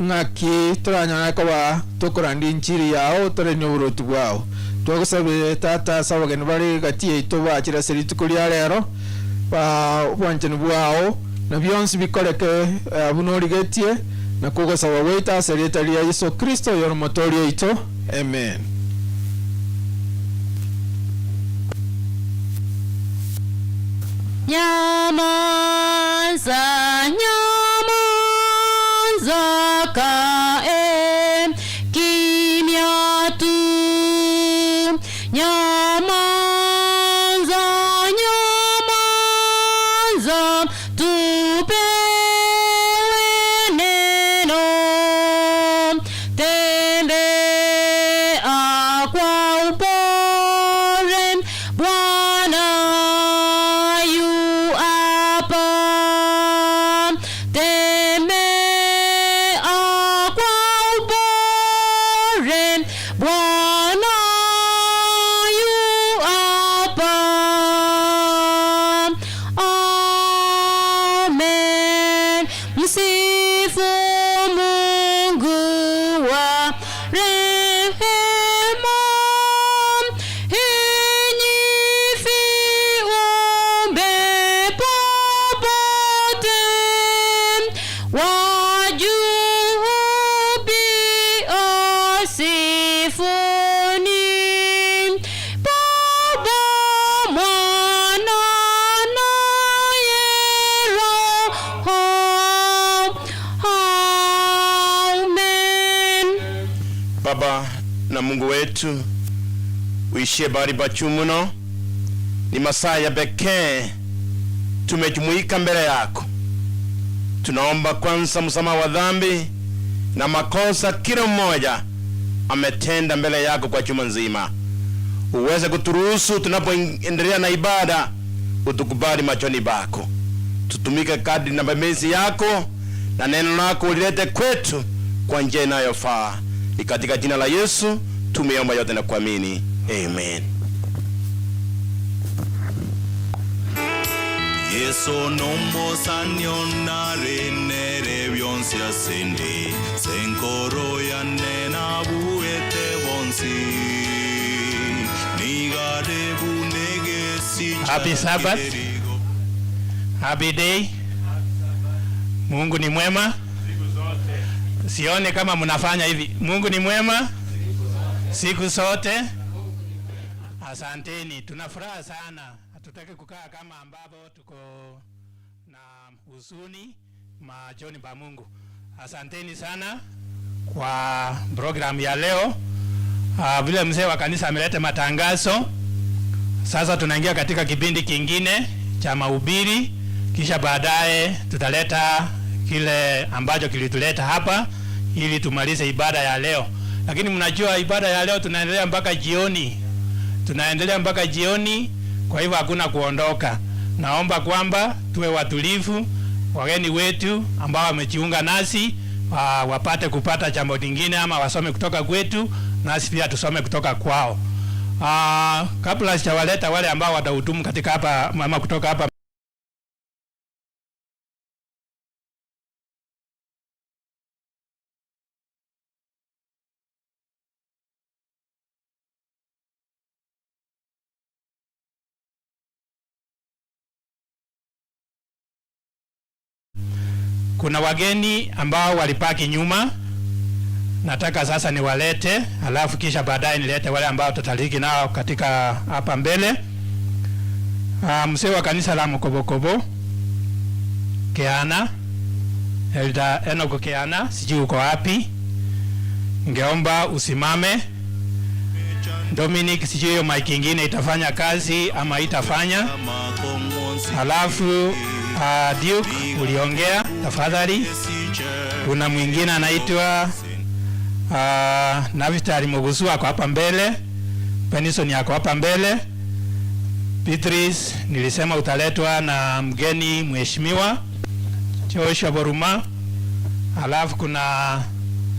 ng'aki toranyara koba tokorandi nchiri yao toreni oburotu bwao. Twagosabire tata ase abageni bare gati yaito bachire ase rituko ria rero obwanchani bwao na bionsi bikoreke buno origetie na kogosaba gwaito ase rieta ria Yesu Kristo oyo omotoori oito. Amen. Nyamanza, nyamanza kae kimya tu. Nyamanza, nyamanza tupewe neno. Tembea kwa upole Bwana yu hapa. Baba na Mungu wetu uishie bahali pa juu mno, ni masaa ya pekee tumejumuika mbele yako. Tunaomba kwanza msamaha wa dhambi na makosa kila mmoja ametenda mbele yako kwa juma nzima. Uweze kuturuhusu tunapoendelea na ibada, utukubali machoni pako, tutumike kadri na mapenzi yako, na neno lako ulilete kwetu kwa njia inayofaa. Ni katika jina la Yesu tumeomba yote na kuamini, amen. Yesu nombosanyo narenere byonsi asende senkoro yane nabuete bonsi nigare bunegesi. Happy Sabbath. Happy day. Mungu ni mwema sione kama mnafanya hivi. Mungu ni mwema siku zote. Asanteni, tuna furaha sana. Hatutaki kukaa kama ambapo tuko na huzuni machoni pa Mungu. Asanteni sana kwa programu ya leo. Vile mzee wa kanisa ameleta matangazo. Sasa tunaingia katika kipindi kingine cha mahubiri, kisha baadaye tutaleta kile ambacho kilituleta hapa ili tumalize ibada ya leo. Lakini mnajua ibada ya leo tunaendelea mpaka jioni, tunaendelea mpaka jioni, kwa hivyo hakuna kuondoka. Naomba kwamba tuwe watulivu, wageni wetu ambao wamejiunga nasi wapate kupata jambo lingine ama wasome kutoka kwetu, nasi pia tusome kutoka kwao. Kabla sijawaleta wale ambao watahudumu katika hapa ama kutoka hapa kuna wageni ambao walipaki nyuma, nataka sasa niwalete, alafu kisha baadaye nilete wale ambao tutaliki nao katika hapa mbele. Mzee wa kanisa la Mukobokobo Keana, Elda Enoch Keana, sijui uko wapi, ngeomba usimame. Dominic, sijui hiyo mic ingine itafanya kazi ama itafanya. Alafu Duke uliongea, tafadhali. Kuna mwingine anaitwa Navitari Mugusu ako hapa mbele, Benison ako hapa mbele, Beatrice nilisema utaletwa na mgeni mheshimiwa Joshua Boruma. Alafu kuna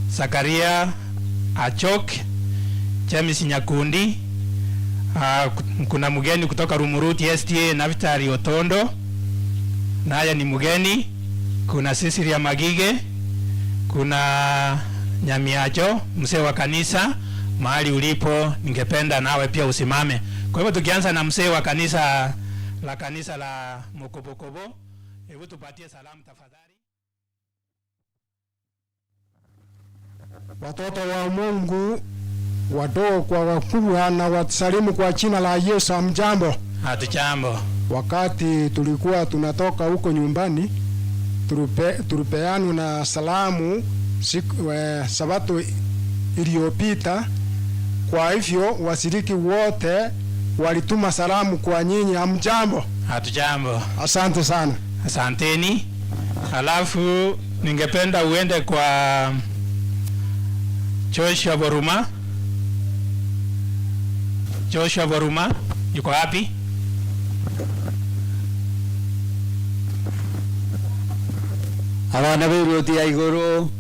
Zakaria Achok, James Nyakundi, kuna mgeni kutoka Rumuruti STA Navitari Otondo, naye ni mgeni. Kuna Cecilia Magige, kuna Nyamiacho mzee wa kanisa, mahali ulipo ningependa nawe pia usimame. Kwa hivyo tukianza na mzee wa kanisa la kanisa la Mukobokobo, hebu tupatie salamu tafadhali. Watoto wa Mungu wadogo kwa wakubwa, na wasalimu kwa jina la Yesu. Hamjambo? Hatujambo. Wakati tulikuwa tunatoka huko nyumbani, tulipeana na salamu siku, sabato iliyopita. Kwa hivyo washiriki wote walituma salamu kwa nyinyi. Hamjambo? Hatujambo. Asante sana. Asanteni. Alafu ningependa uende kwa Joshua Boruma. Joshua Boruma yuko wapi? Abana b'iroti ya iguru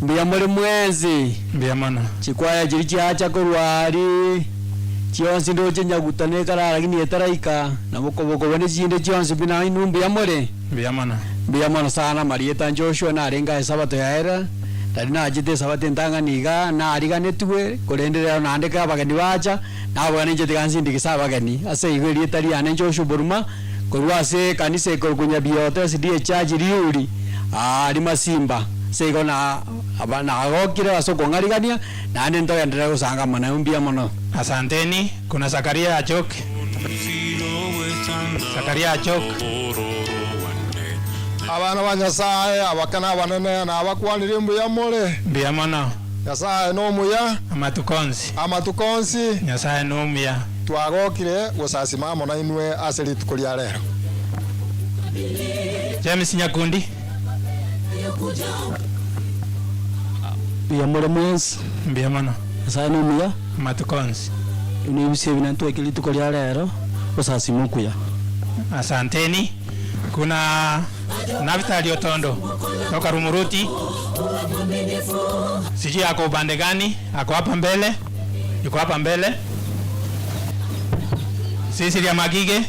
mbuya muri mwezi mbuya mana chikwaya chiri chiacha kurwari chionsi ndoche nyagutane karara lakini etaraika na mukobokobo ni chinde chionsi bina inu mbuya muri mbuya mana mbuya mana sana marieta Joshua narenga esabato yaera tari nachete esabato entang'aniga nariganetwe korenderera naandika abageni bacha nabogana inche tigansindikisa abageni ase igo erieta riane Joshua Boruma korwa ase ekanisa ekorukunya biote SDA Church riuri ari masimba seigo na nagokire ase okong'arigania naende ntogenderera gosanga mono mbuya mono. Asanteni. Kuna Zakaria Achok. Zakaria Achok. Abana ba Nyasaye abakana abanene na abakwanire mbuya more mbuya mono. Nyasaye nomuya Amatukonsi. Amatukonsi. Nyasaye nomuya. Twagokire gusasima amo na inwe ase rituko ria rero. James Nyakundi. Mbia more mwezi. Mbia mono. Nyasaye nomuya. Amatukonsi. Nibisia binantwekire rituko ria rero gusasima okuya. Asanteni. Kuna Naftali Otondo toka Rumuruti, sijui ako upande gani, ako hapa mbele, yuko hapa mbele. Cecilia Magige.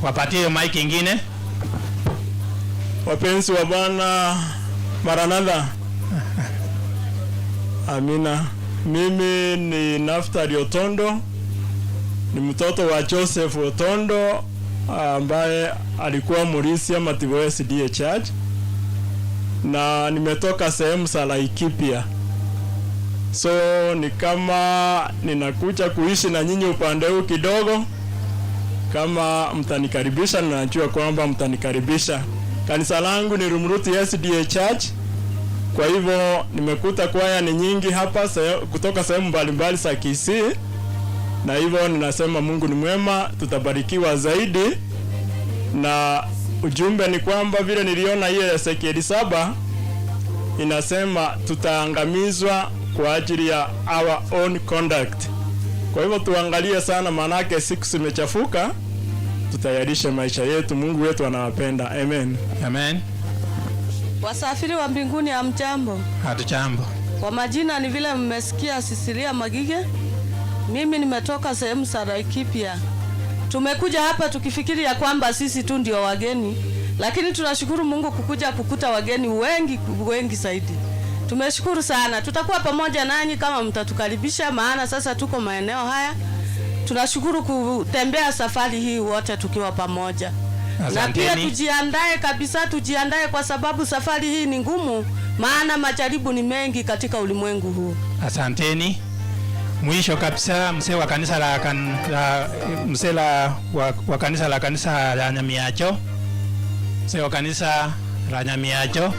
Wapatie hiyo mic ingine. Wapenzi wa Bwana, Maranatha. Amina. Mimi ni Naftali Otondo, ni mtoto wa Joseph Otondo ambaye alikuwa murisi ama Tiboe SDA Church, na nimetoka sehemu za Laikipia. So ni kama ninakuja kuishi na nyinyi upande huu kidogo. Kama mtanikaribisha, na najua kwamba mtanikaribisha. Kanisa langu ni Rumuruti SDA Church. Kwa hivyo nimekuta kwaya ni nyingi hapa kutoka sehemu mbalimbali za Kisii, na hivyo ninasema Mungu ni mwema, tutabarikiwa zaidi. Na ujumbe ni kwamba vile niliona hiyo Ezekieli 7 inasema tutaangamizwa kwa ajili ya our own conduct. Kwa hivyo tuangalie sana, manake siku zimechafuka, tutayarishe maisha yetu. Mungu wetu anawapenda. Amen. Amen. Wasafiri wa mbinguni, hamjambo? Hatujambo. Kwa majina ni vile mmesikia Sisilia Magige. Mimi nimetoka sehemu za Laikipia. Tumekuja hapa tukifikiri ya kwamba sisi tu ndio wageni, lakini tunashukuru Mungu kukuja kukuta wageni wengi wengi zaidi. Tumeshukuru sana. Tutakuwa pamoja nanyi kama mtatukaribisha, maana sasa tuko maeneo haya. Tunashukuru kutembea safari hii wote tukiwa pamoja. Na pia tujiandae kabisa, tujiandae kwa sababu safari hii ni ngumu, maana majaribu ni mengi katika ulimwengu huu. Asanteni. Mwisho kabisa, mzee wa kanisa la mzee la wa kanisa la kanisa la Nyamiacho. Mzee wa kanisa la Nyamiacho.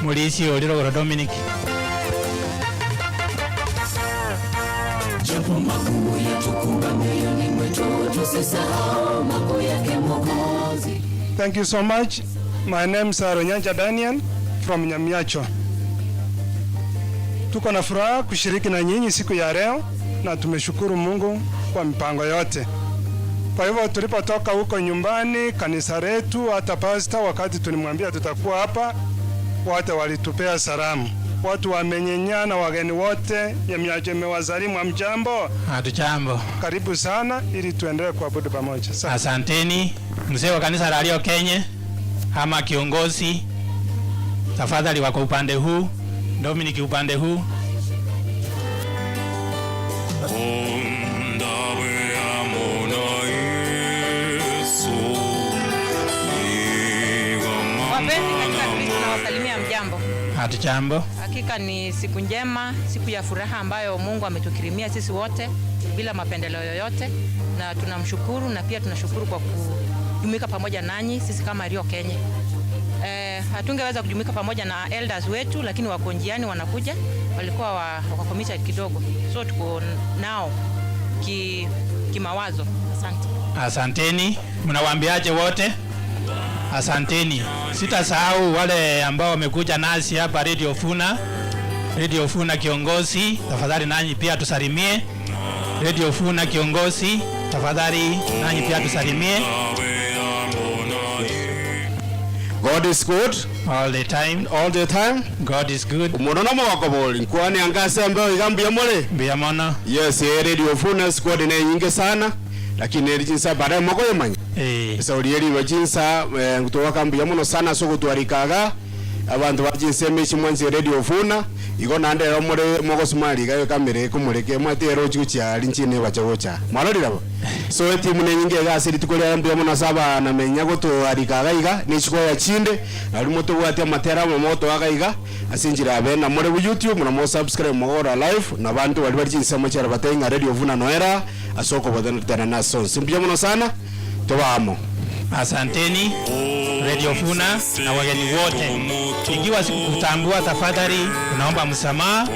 Mulisi Oliro Dominic. Japo makuu yatukumba mioyoni mwetu, tusisahau makuu yake Mwokozi. Thank you so much. My name is Onyanja Daniel from Nyamiacho. Tuko na furaha kushiriki na nyinyi siku ya leo na tumeshukuru Mungu kwa mipango yote. Kwa hivyo tulipotoka huko nyumbani, kanisa letu, hata pastor wakati tulimwambia tutakuwa hapa, wote walitupea salamu. Watu wamenyenyana, wageni wote, Nyamiacho imewasalimu. Hamjambo? Hatujambo. Karibu sana ili tuendelee kuabudu pamoja. Asanteni. Mzee wa kanisa la Rio Kenya ama kiongozi, tafadhali wako upande huu, Dominic upande huu. Wapenzi katika Kristo, nawasalimia mjambo. Hatujambo. Hakika ni siku njema, siku ya furaha ambayo Mungu ametukirimia sisi wote bila mapendeleo yoyote, na tunamshukuru na pia tunashukuru kwa kujumuika pamoja nanyi sisi kama Rio Kenya. Hatungeweza kujumuika pamoja na elders wetu, lakini wako njiani wanakuja, walikuwa wako committed kidogo, so tuko nao kimawazo. Asante. Asanteni. Mnawaambiaje wote? Asanteni. Sitasahau wale ambao wamekuja nasi hapa Radio Funa. Radio Funa kiongozi, tafadhali nanyi pia tusalimie. Radio Funa kiongozi, tafadhali nanyi pia tusalimie. God is good all the time. All the time. God is good. Umono no mwakoboli nkwani angase ambayo igambi mole. Mbia mona. Yes, Radio Funa squad ne nyingi sana, lakini eri jinsa baadaye mokoyo manya. Sasa ulieri wa jinsa kutoka kambi ya muno sana soko tuarikaga abantu bajinse mechi mwanzi Radio Funa igo nande omore mogosumali gayo kamere kumureke mwatero chucha linchine bachagocha mwarorira bo. So timu ne nyingi gasi litukolera mbuya muno saba na menya goto arikaga iga ni chiko ya chinde na limo to gwati amatera moto agaiga asinjira abe na more bu YouTube na mo subscribe mogora live na bantu bali bali chinsa mochara batenga Radio Funa noera asoko bodana tena naso simbuya muno sana tobamo. Asanteni Radio Funa na wageni wote. Ikiwa sikukutambua, tafadhali tunaomba msamaha.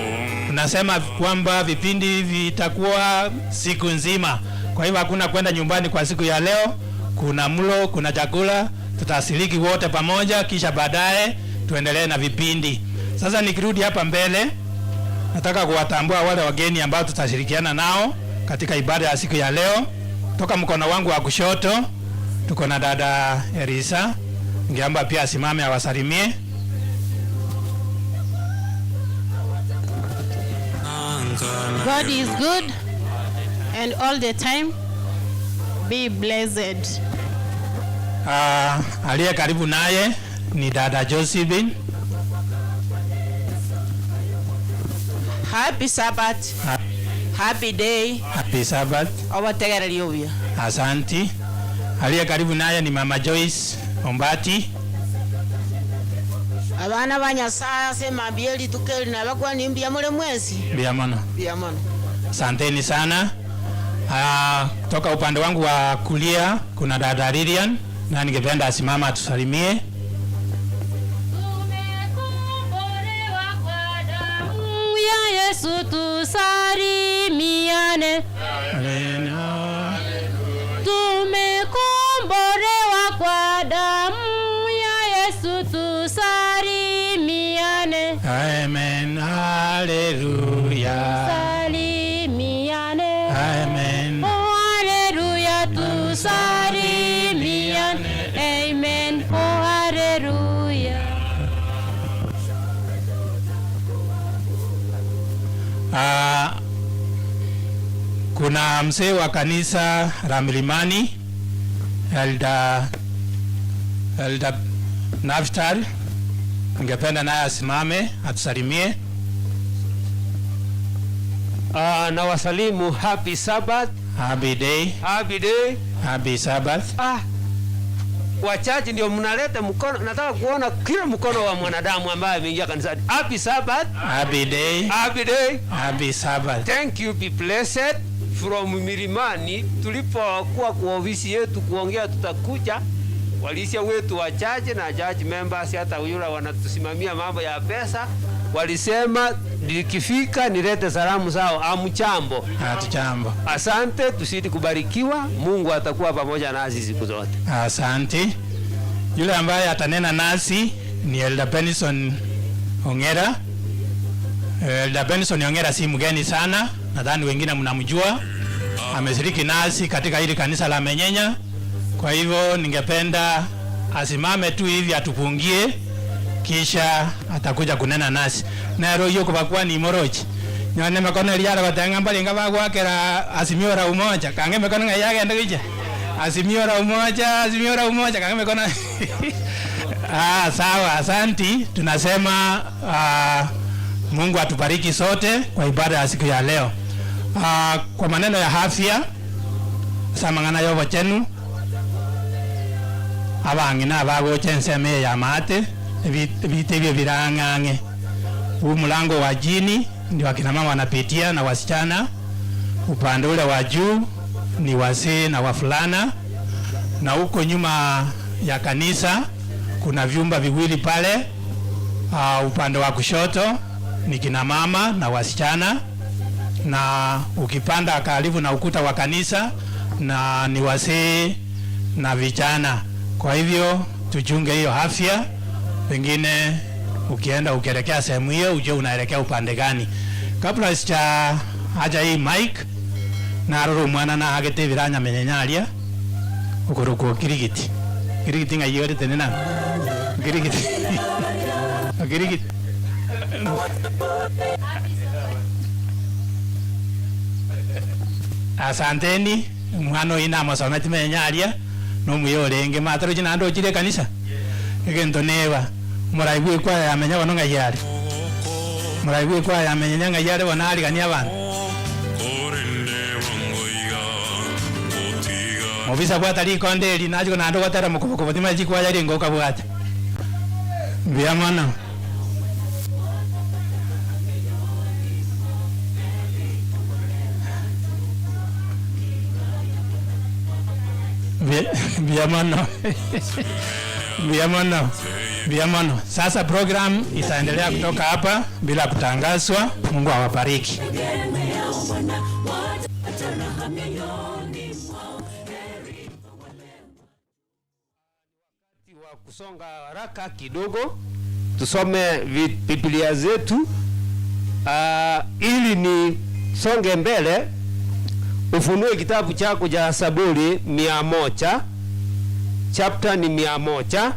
Tunasema kwamba vipindi vitakuwa siku nzima, kwa hivyo hakuna kwenda nyumbani kwa siku ya leo. Kuna mlo, kuna chakula, tutashiriki wote pamoja, kisha baadaye tuendelee na vipindi. Sasa nikirudi hapa mbele, nataka kuwatambua wale wageni ambao tutashirikiana nao katika ibada ya siku ya leo. Toka mkono wangu wa kushoto tuko na dada Erisa, ningeomba pia asimame awasalimie. God is good and all the time. Be blessed. Aliye karibu naye ni dada Josephine. Happy Sabbath. Happy day. Happy Sabbath. Abategereria obia. Asanti. Aliye karibu naye ni mama Joyce Ombati. Abana ba Nyasaye sema bieli tukeli na bakwa ni mbia mule mwezi. Mbia mono. Mbia mono. Asanteni sana. Toka upande wangu wa kulia kuna dada Lilian, na ningependa asimama atusalimie. Ya Yesu tusalimiane. Tumekombolewa kwa damu ya Yesu tusalimiane. Amen, hallelujah. Salimiane. Amen. Oh, hallelujah, tusalimiane. Amen. Oh, hallelujah. Kuna mzee wa kanisa la Milimani, Elder Naftal, ningependa naye asimame atusalimie. Na wasalimu happy Sabbath. Happy day. Happy day. Happy Sabbath. Wachache ndio mnaleta mkono. Nataka kuona kila mkono wa mwanadamu ambaye ameingia kanisani. Happy Sabbath. Happy day. Happy day. Happy Sabbath. Thank you, be blessed. From Milimani tulipokuwa kwa ofisi yetu kuongea tutakuja. Walisia wetu wachache na church members hata yule wanatusimamia mambo ya pesa walisema nikifika nilete salamu zao. Amchambo. Hatujambo. Asante, tusidi kubarikiwa. Mungu atakuwa pamoja nasi siku zote. Asante. Yule ambaye atanena nasi ni Elder Benson Ongera. Elder Benson Ongera si mgeni sana, nadhani wengine mnamjua. Ameshiriki nasi katika hili kanisa la Menyenya. Kwa hivyo ningependa asimame tu hivi atupungie, kisha atakuja kunena nasi. Nero hiyo kubakuwa ni morochi. Nyone mekono eliara batenga mbali ngaba gwakera azimio la umoja. Kange mekono ngayage ndikije. Azimio la umoja, azimio la umoja kange mekono. Sawa, asanti. Tunasema Mungu atubariki sote kwa ibada ya siku ya leo. Kwa maneno ya afya samangana yobo chenu abangina abagoche enseme ya mate vite virang'ang'e. Huu mlango wa jini ndio akina mama wanapitia na wasichana. Upande ule wa juu ni wazee na wafulana, na huko nyuma ya kanisa kuna vyumba viwili pale. Upande wa kushoto ni kina mama na wasichana, na ukipanda karibu na ukuta wa kanisa na ni wazee na vijana. Kwa hivyo tuchunge hiyo afya. Pengine ukienda ukielekea sehemu hiyo ujue unaelekea upande gani. Kabla sija haja hii mic naroro mwana na agete biranya menyenyaria ukuruko kirigiti. Kirigiti ngayore tenena. Kirigiti. Kirigiti. Asanteni mwana ina masometi menyenyaria no muyore mataro china ndo chire kanisa. Egento neba muraigwe kwa yamenya bono ngayare. Muraigwe kwa yamenya ngayare bona arigania abantu. Mobisa bwata rikonderi nacho nando gatara mukoboko botima chikwa yari ngoka bwata. Mbia mwana. Mbiamano. Mbiamano. Mbiamano. Sasa program itaendelea kutoka hapa bila kutangazwa. Mungu awabariki. Wa kusonga haraka kidogo tusome Biblia zetu ili ni songe mbele. Ufunue kitabu chako cha Zaburi 100, chapter ni 100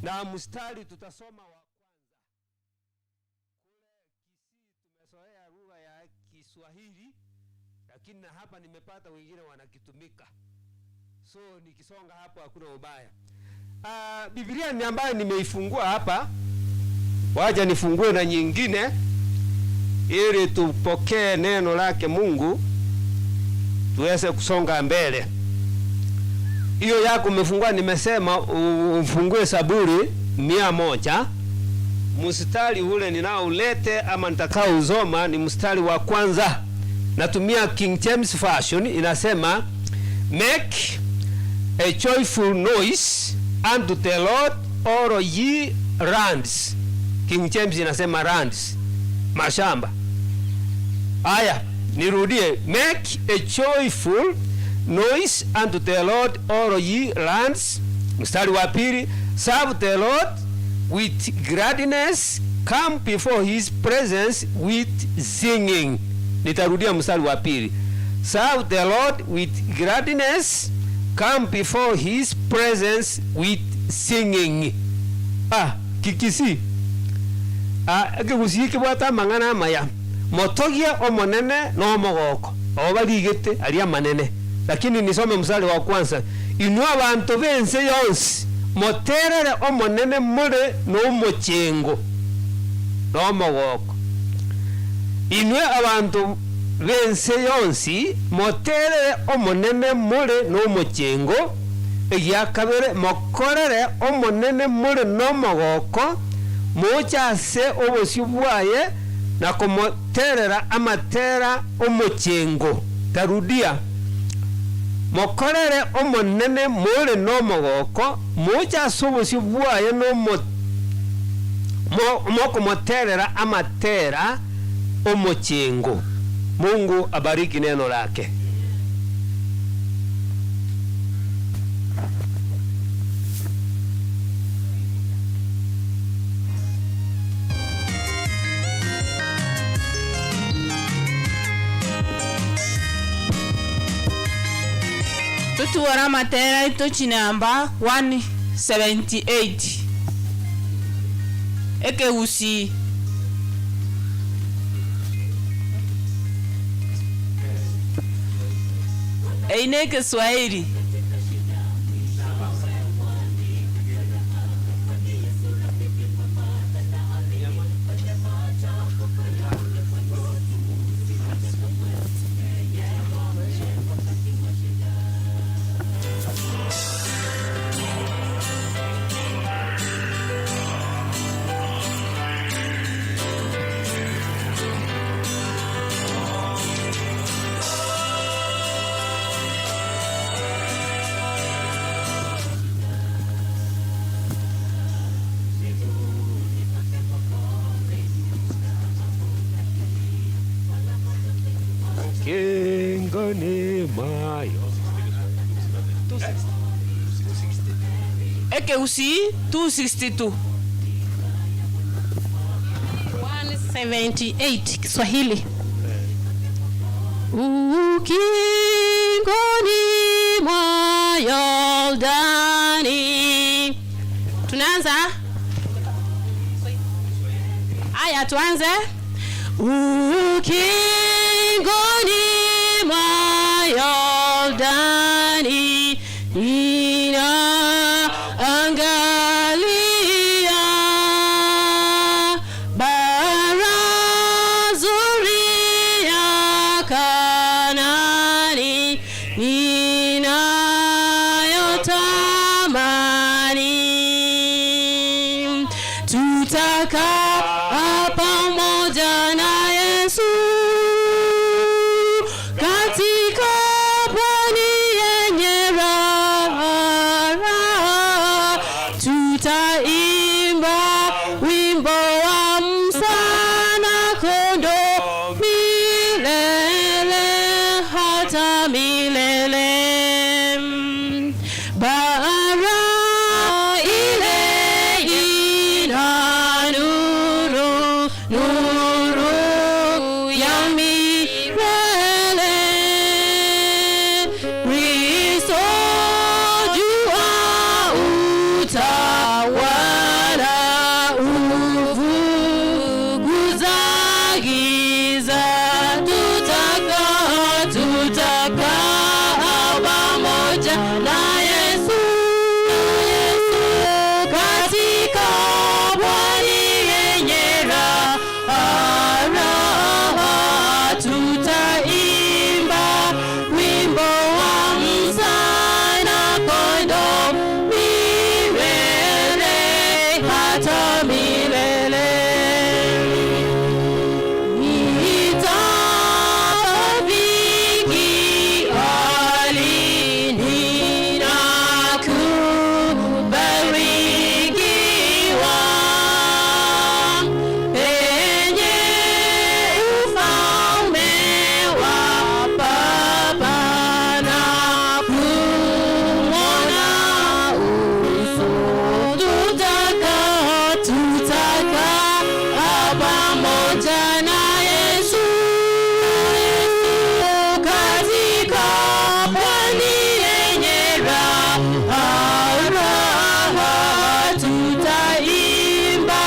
na mstari tutasoma wa kwanza. Kule Kisii tumezoea lugha ya Kiswahili, lakini na hapa nimepata wengine wanakitumika, so nikisonga hapo hakuna ubaya. Biblia ni ambayo nimeifungua hapa, wacha nifungue na nyingine ili tupokee neno lake Mungu tuweze kusonga mbele. Hiyo yako umefungua, nimesema ufungue Zaburi 100, mstari ule ninaolete ama nitakao usoma ni mstari wa kwanza. Natumia King James Version, inasema make a joyful noise unto the Lord all ye lands. King James inasema lands, mashamba. Aya, nirudie, make a joyful noise unto the Lord all ye lands. Mstari wa pili, serve the Lord with gladness, come before his presence with singing. Nitarudia mstari wa pili, serve the Lord with gladness, come before his presence with singing. Kikisi ekegusii kebwate amang'ana amaya motogia omonene na omogoko obarigete aria manene. Lakini nisome mstari wa kwanza, inwe abanto bense yonsi moterere omonene more na omochengo na omogoko. Inwe abanto bense yonsi moterere omonene more na omochengo. Egia kabere, mokorere omonene more na omogoko, mocha ase obosio bwaye na komoterera amatera omochengo. Tarudia, mokorere omonene more na omogoko, mocha ase obosio bwaye no mokomoterera amatera omochengo. Mungu abariki neno lake. Tutuwara matera ito chinamba 178 ekeusi eine Kiswahili. Ekeusi 262 178 Kiswahili. Ukingoni mwa Yordani. Tunaanza? Aya, tuanze. Ukingoni mwa Yordani, nina angalia bara zuri ya Kanani, ninayotamani. Tutakaa pamoja na Yesu katika pwani yenye raha. hata milele. Bara ile ina nuru, nuru ya milele. Kristo jua utawala, ufukuza giza. Tutakaa, tutakaa pamoja na Yesu, Yesu katika pwani yenye raha, raha. Tutaimba wimbo wa mwana kondoo milele hata milele. Nitafikia lini na kubarikiwa penye ufalme wa Baba na kumwona uso. Tutakaa, tutakaa pamoja na Yesu, katika pwani yenye raha, raha. Tutaimba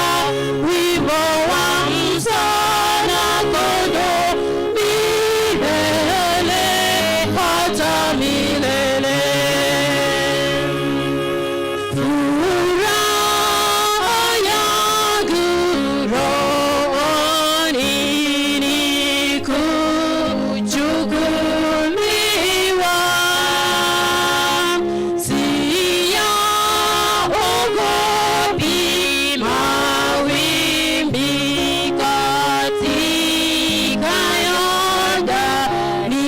wimbo wa mwana kondoo milele hata milele. Furaha yangu rohoni ni kuchukuliwa, siyaogopi mawimbi katika Yordani.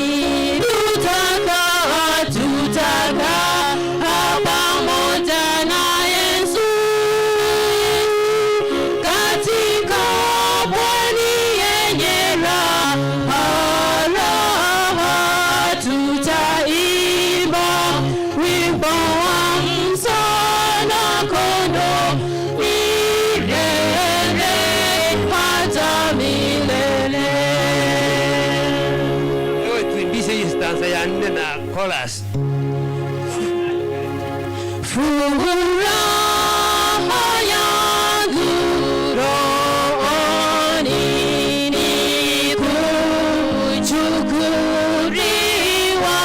Tutakaa, tutakaa pamoja na Yesu katika pwani yenye raha, raha. Tutaimba wimbo wa mwana kondoo milele hata milele. Wewe tuimbishe hii stanza ya nne na chorus. Furaha yangu rohoni ni kuchukuliwa,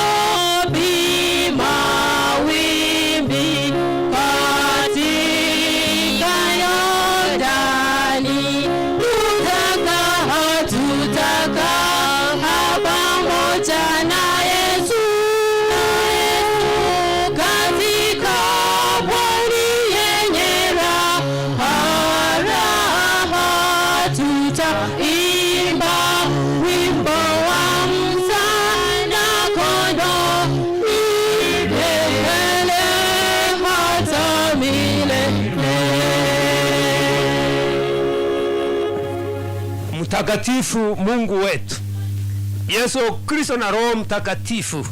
siyaogopi mawimbi katika Yordani. Tutakaa, tutakaa pamoja na Yesu, katika pwani yenye raha, raha. Tutaimba wimbo wa mwana kondoo milele hata milele. Mtakatifu Mungu wetu Yesu Kristo na Roho Mtakatifu,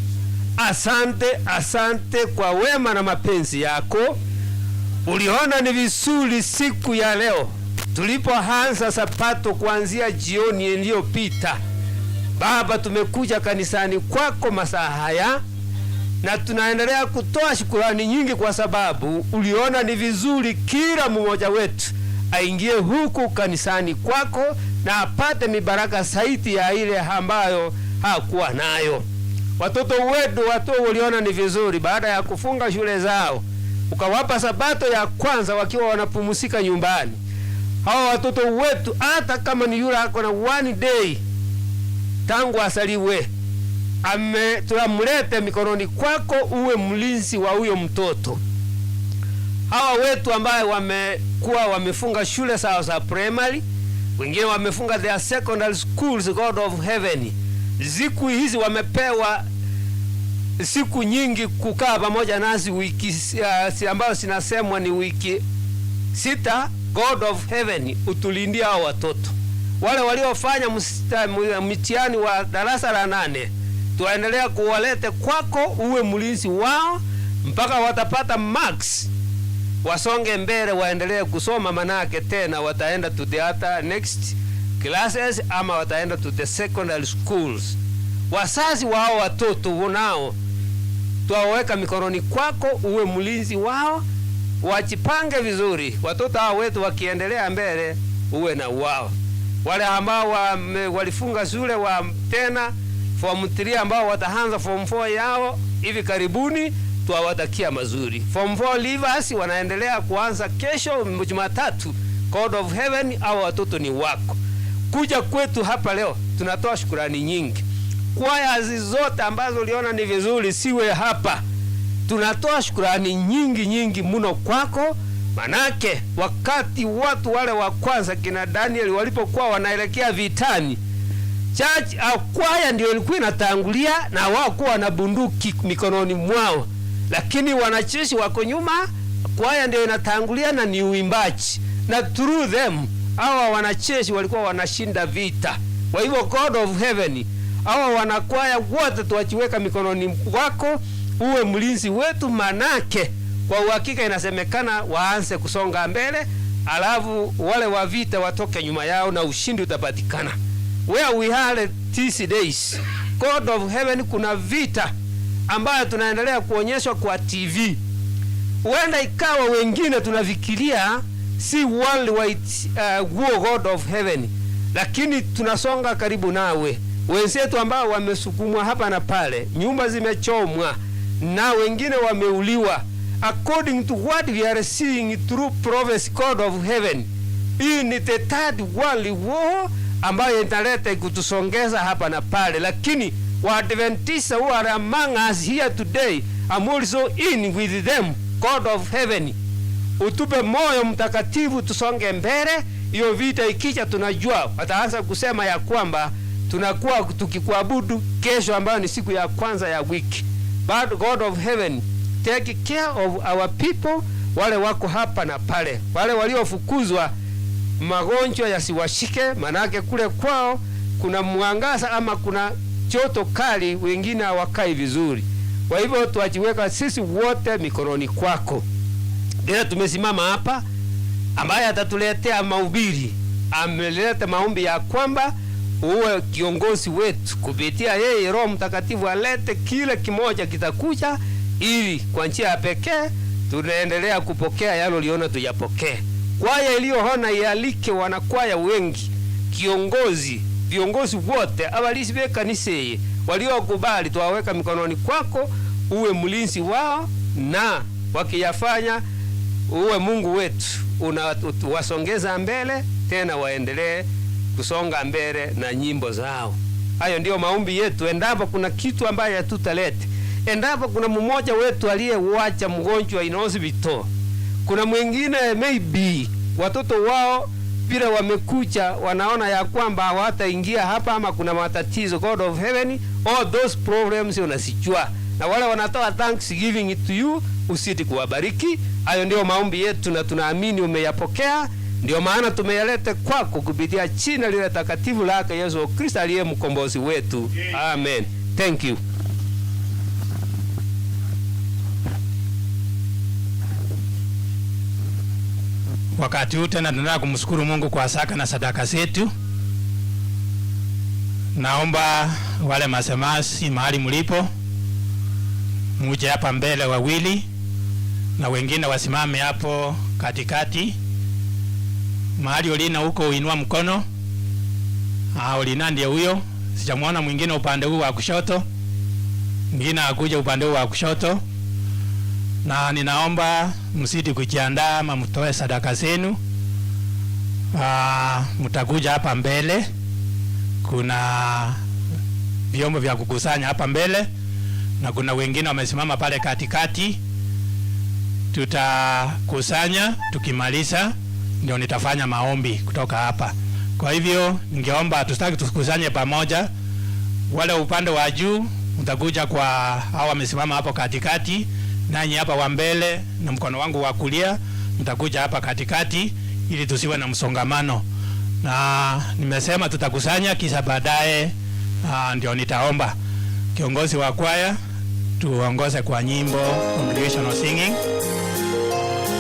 asante, asante kwa wema na mapenzi yako. Uliona ni vizuri siku ya leo tulipoanza Sabato kuanzia jioni iliyopita. Baba, tumekuja kanisani kwako masaa haya na tunaendelea kutoa shukurani nyingi kwa sababu uliona ni vizuri kila mmoja wetu aingie huku kanisani kwako na apate mibaraka zaidi ya ile ambayo hakuwa nayo. Watoto wetu watu uliona ni vizuri baada ya kufunga shule zao ukawapa Sabato ya kwanza wakiwa wanapumzika nyumbani. Hawa watoto wetu hata kama ni yule ako na one day tangu asaliwe, tunamlete mikononi kwako uwe mlinzi wa huyo mtoto. Hawa wetu ambaye wamekuwa wamefunga shule zao za primary, wengine wamefunga their secondary schools, God of Heaven, siku hizi wamepewa siku nyingi kukaa pamoja nasi wiki ambayo zinasemwa ni wiki 6. God of Heaven, utulindie hao watoto. Wale waliofanya mtihani wa darasa la 8 tuendelea kuwalete kwako, uwe mlinzi wao mpaka watapata marks, wasonge mbele, waendelee kusoma, manake tena wataenda to the other next classes ama wataenda to the secondary schools. Wazazi wao watoto nao twaweka mikononi kwako, uwe mlinzi wao, wajipange vizuri. Watoto hao wetu wakiendelea mbele, uwe na wao. Wale ambao walifunga shule wa tena form 3 ambao wataanza form 4 yao hivi karibuni, twawatakia mazuri. Form 4 leavers wanaendelea kuanza kesho Jumatatu. God of Heaven, hao watoto ni wako. Kuja kwetu hapa leo tunatoa shukurani nyingi. Kwaya zote ambazo uliona ni vizuri siwe hapa, tunatoa shukurani nyingi nyingi mno kwako, manake wakati watu wale wa kwanza kina Daniel walipokuwa wanaelekea vitani, church au kwaya ndio ilikuwa inatangulia na wao kuwa na bunduki mikononi mwao, lakini wanajeshi wako nyuma, kwaya ndio inatangulia na ni uimbaji, na through them hawa wanajeshi walikuwa wanashinda vita. Kwa hivyo God of Heaven, hawa wanakwaya wote tuwachiweka mikononi wako, uwe mlinzi wetu, manake kwa uhakika inasemekana waanze kusonga mbele, alafu wale wa vita watoke nyuma yao na ushindi utapatikana. Where we are these days, God of Heaven, kuna vita ambayo tunaendelea kuonyeshwa kwa TV. Huenda ikawa wengine tunafikiria si worldwide war, God of Heaven, lakini tunasonga karibu nawe. Wenzetu ambao wamesukumwa hapa na pale, nyumba zimechomwa na wengine wameuliwa, according to what we are seeing through prophecy, God of Heaven, hii ni the third world war ambayo italeta kutusongeza hapa na pale, lakini Waadventista who are among us here today, I'm also in with them. God of Heaven, utupe moyo mtakatifu tusonge mbele. Hiyo vita ikija, tunajua wataanza kusema ya kwamba tunakuwa tukikuabudu kesho, ambayo ni siku ya kwanza ya wiki. But God of Heaven, take care of our people, wale wako hapa na pale, wale waliofukuzwa, magonjwa yasiwashike, manake kule kwao kuna mwangaza ama kuna joto kali, wengine hawakai vizuri. Kwa hivyo tuachiweka sisi wote mikononi kwako. Ila tumesimama hapa, ambaye atatuletea mahubiri ameleta maombi ya kwamba uwe kiongozi wetu, kupitia yeye Roho Mtakatifu alete kile kimoja kitakuja, ili kwa njia ya pekee tunaendelea kupokea yale uliona tuyapokee. Kwaya iliyoona ialike wanakwaya wengi, kiongozi, viongozi wote abalisi be kanisa iyi waliokubali twaweka mikononi kwako, uwe mlinzi wao, na wakiyafanya uwe Mungu wetu unawasongeza mbele tena, waendelee kusonga mbele na nyimbo zao. Hayo ndio maombi yetu. Endapo kuna kitu ambaye hatutalete, endapo kuna mmoja wetu aliyewacha mgonjwa in hospital, kuna mwingine maybe watoto wao vile wamekuja wanaona ya kwamba hawataingia hapa ama kuna matatizo, God of Heaven, all those problems unasijua, na wale wanatoa thanksgiving to you, usidi kuwabariki. Hayo ndio maombi yetu na tunaamini umeyapokea, ndio maana tumeyaleta kwako kupitia jina lile takatifu lake Yesu Kristo aliye mkombozi wetu. Amen. Thank you. Wakati huu tena tunataka kumshukuru Mungu kwa saka na sadaka zetu. Naomba wale masemasi mahali mlipo muje hapa mbele wawili, na wengine wasimame hapo katikati. Mahali Olina huko uinua mkono. Olina ndiye huyo. Sijamuona mwingine upande huu wa kushoto. Mwingine akuja upande huu wa kushoto. Na ninaomba msidi kujiandaa ama mtoe sadaka zenu. Mtakuja hapa mbele. Kuna vyombo vya kukusanya hapa mbele na kuna wengine wamesimama pale katikati. Tutakusanya, tukimaliza ndio nitafanya maombi kutoka hapa. Kwa hivyo ningeomba tusitaki tukusanye pamoja. Wale upande wa juu mtakuja kwa hao wamesimama hapo katikati, nanyi hapa wa mbele na mkono wangu wa kulia mtakuja hapa katikati ili tusiwe na msongamano. Na nimesema tutakusanya kisha baadaye ndio nitaomba kiongozi wa kwaya tuongoze kwa nyimbo congregational singing.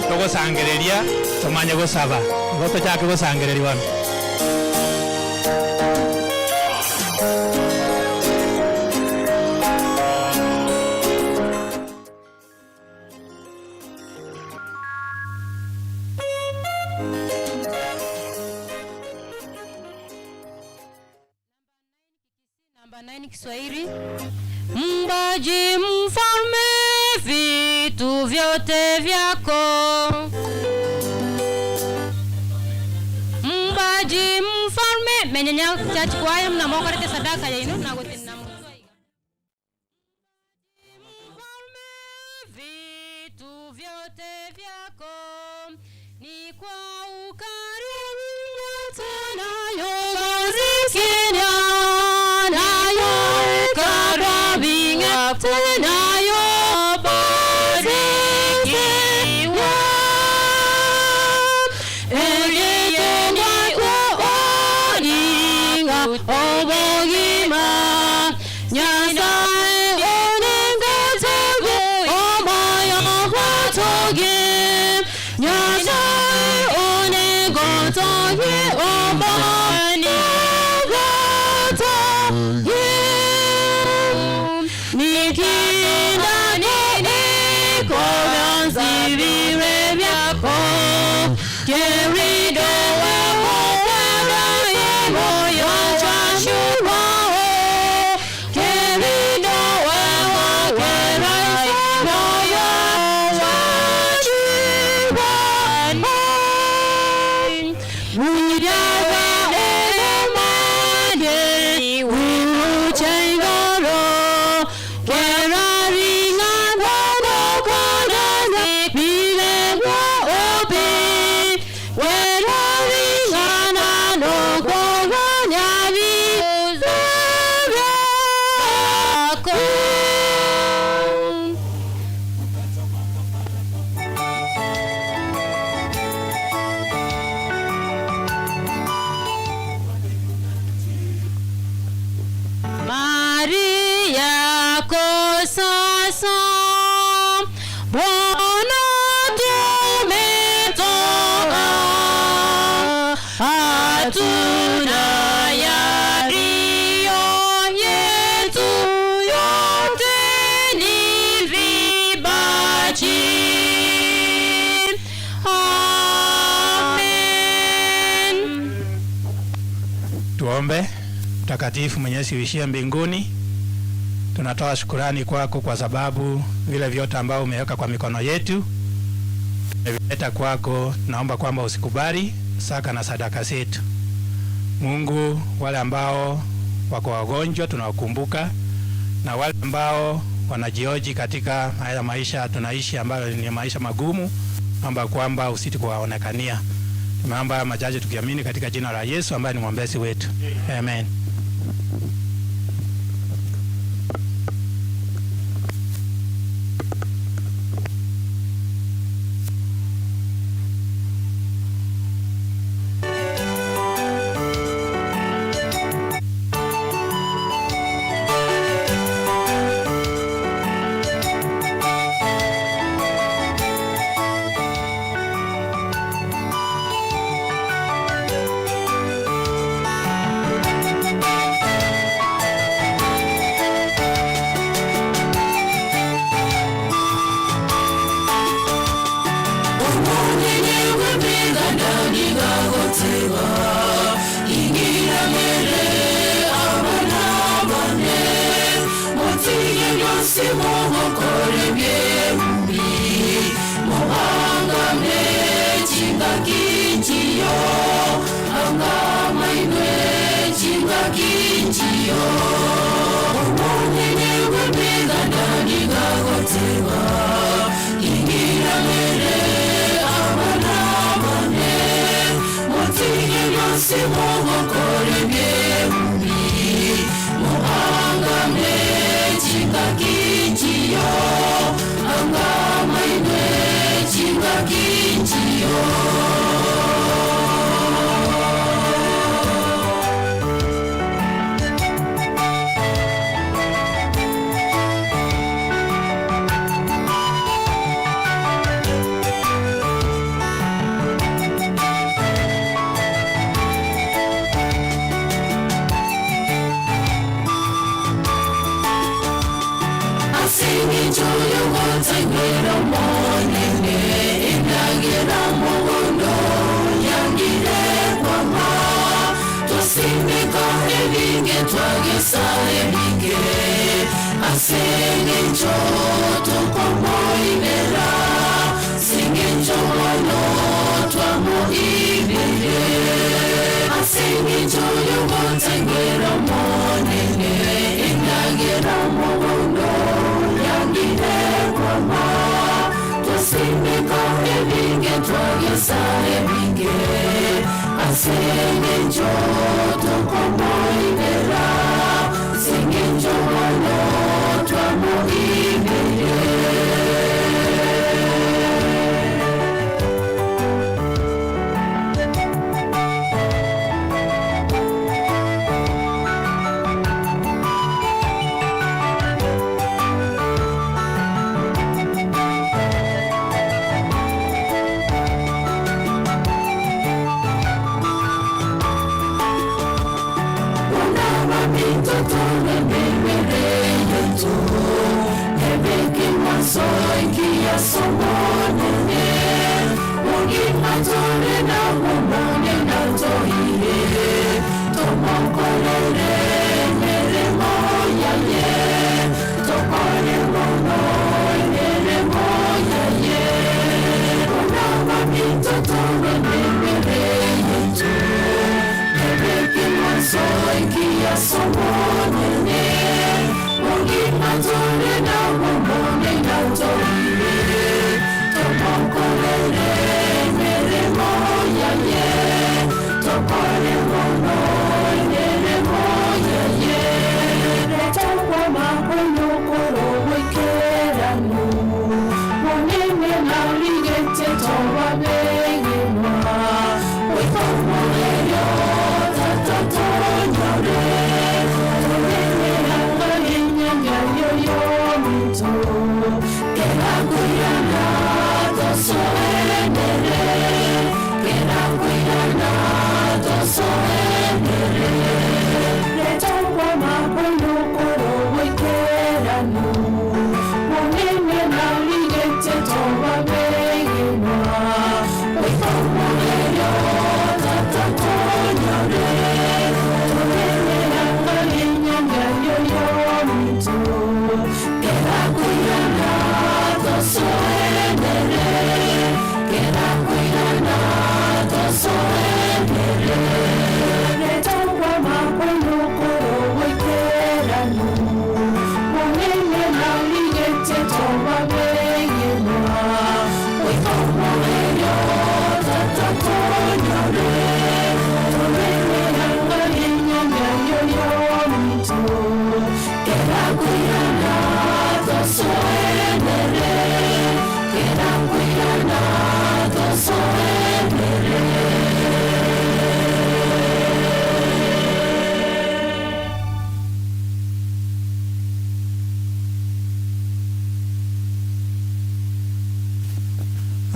Tugusangereria tumanye gusaba igo tuchake gusangereria bono. Namba 9 Kiswahili. Mbaji mfalme, vitu vyote vyako. Mbaji mfalme, menyenya church choir mnamokorete sadaka yainu na gotina mfalme, vitu vyote vyako ni kwa ukarimu tunayo riziki nayo karabinga tunayo barikiwa Elieni uoninga obogima Nyasaye onengatebe omoyo gwatoge Nyasaye onengotoge omoyo gwatoge Nikinda niko vyanzibire vyako Kerido wewe moyo chashurao Kerido wewe moyo wachibani Ujawe mande uruchengoro Keraringa gono bilegwa obi Keraringa no gonya bi Maria kosasa Bwana tumetoka hatuna yaliyo yetu yote ni vipaji. Amen. Tuombe. Mtakatifu Mwenyezi uishie mbinguni, tunatoa shukurani kwako kwa sababu vile vyote ambao umeweka kwa mikono yetu tumevileta kwako. Naomba kwamba usikubali saka na sadaka zetu. Mungu, wale ambao wako wagonjwa tunawakumbuka, na wale ambao wanajioji katika haya maisha tunaishi ambayo ni maisha magumu, naomba kwamba usiti kuwaonekania. Tumeomba haya machache tukiamini katika jina la Yesu ambaye ni mwombezi wetu. Amen. Kinchiyo. Ebinge twagesare binge Asengencho tokomoibera Sengencho wano twamuibere Asengencho yogotengera monene Endagera mogondo yangire kwama Twasimika ebinge twagesare binge Asengencho tokomoibera Sengencho wano twamuibere.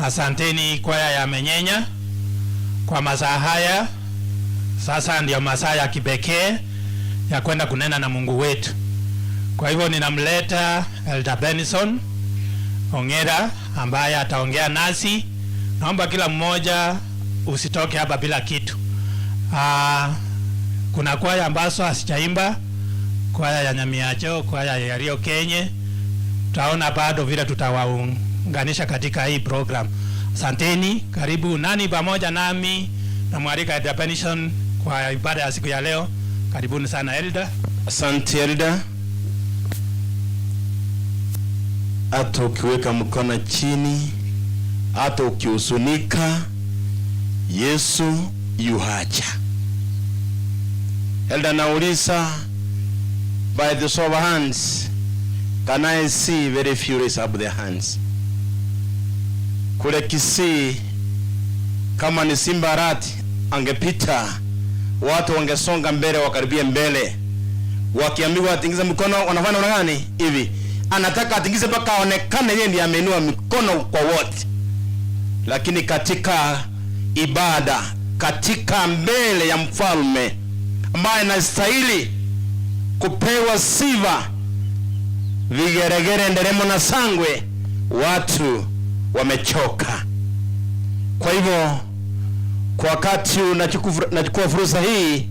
Asanteni kwaya ya Menyenya kwa masaa haya. Sasa ndio masaa ya kipekee ya kwenda kunena na Mungu wetu. Kwa hivyo ninamleta Elder Benson Ongera ambaye ataongea nasi. Naomba kila mmoja usitoke hapa bila kitu. Kuna kwaya ambazo hasijaimba, kwaya ya Nyamiacho, kwaya ya Rio Kenye. Tutaona bado vile tutawaunganisha katika hii program. Asanteni, karibu nani pamoja nami na mwarika Elder Benson kwa ibada ya siku ya leo. Karibuni sana Elder. Asante Elder. Hata ukiweka mkono chini, hata ukihuzunika, Yesu yuhaja. Elder nauliza, by the show of hands, can I see very few raise up their hands? Kule Kisii, kama ni Simba Arati angepita, watu wangesonga mbele, wakaribia mbele. Wakiambiwa atingize mkono, wanafanya namna gani? Hivi. Anataka atingize mpaka aonekane yeye ndiye ameinua mikono kwa wote. Lakini katika ibada, katika mbele ya mfalme ambaye anastahili kupewa sifa, vigeregere, nderemo na sangwe, watu wamechoka. Kwa hivyo kwa wakati nachukua fursa hii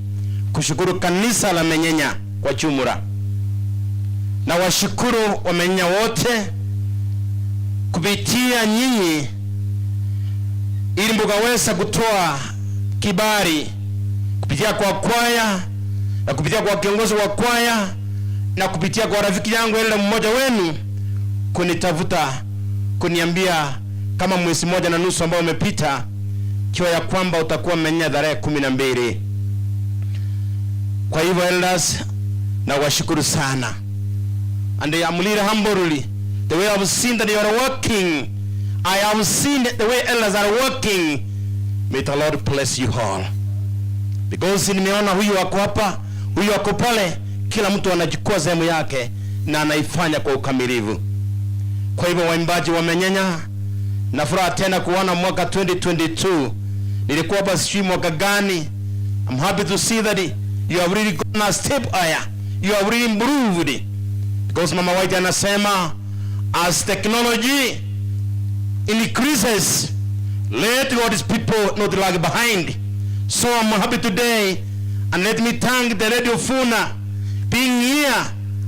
kushukuru kanisa la Menyenya kwa jumla, na washukuru Wamenyenya wote kupitia nyinyi, ili mkaweza kutoa kibali kupitia kwa kwaya na kupitia kwa kiongozi wa kwaya na kupitia kwa rafiki yangu yule mmoja wenu kunitafuta kuniambia kama mwezi 1.5 ambao umepita, kiwa ya kwamba utakuwa Menyenya tarehe 12. Kwa hivyo elders, na washukuru sana. And I am really humbly, the way I have seen that you are working, I have seen the way elders are working. May the Lord bless you all. Because nimeona huyu ako hapa, huyu ako pale, kila mtu anachukua sehemu yake na anaifanya kwa ukamilifu. Kwa hivyo waimbaji wa Menyenya, na furaha tena kuona mwaka 2022. Nilikuwa hapa sijui mwaka gani. I'm happy to see that you have really gone a step higher. You have really improved. Because Mama White anasema, as technology increases, let God's people not lag behind. So I'm happy today, and let me thank the Radio Funa being here,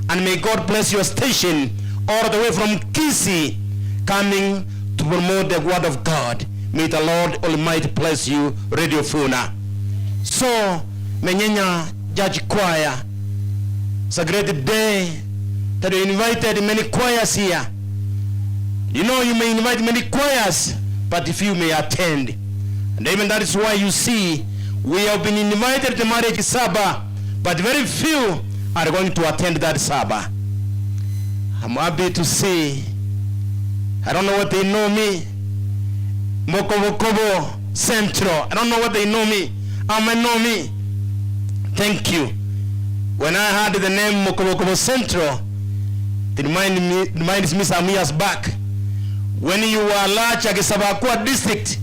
and may God bless your station all the way from Kisii, coming to promote the word of God. May the Lord Almighty bless you, Radio Funa. So, Menyenya Church Choir, it's a great day that you invited many choirs here. You know, you may invite many choirs, but few may attend. And even that is why you see we have been invited to marriage Saba, but very few are going to attend that Saba. I'm happy to see. I don't know what they know me. Mokobokobo Central. I don't know what they know me. I know me. Thank you. When I heard the name Mokobokobo Central, it reminds me some years back. When you were large at Sabakua district,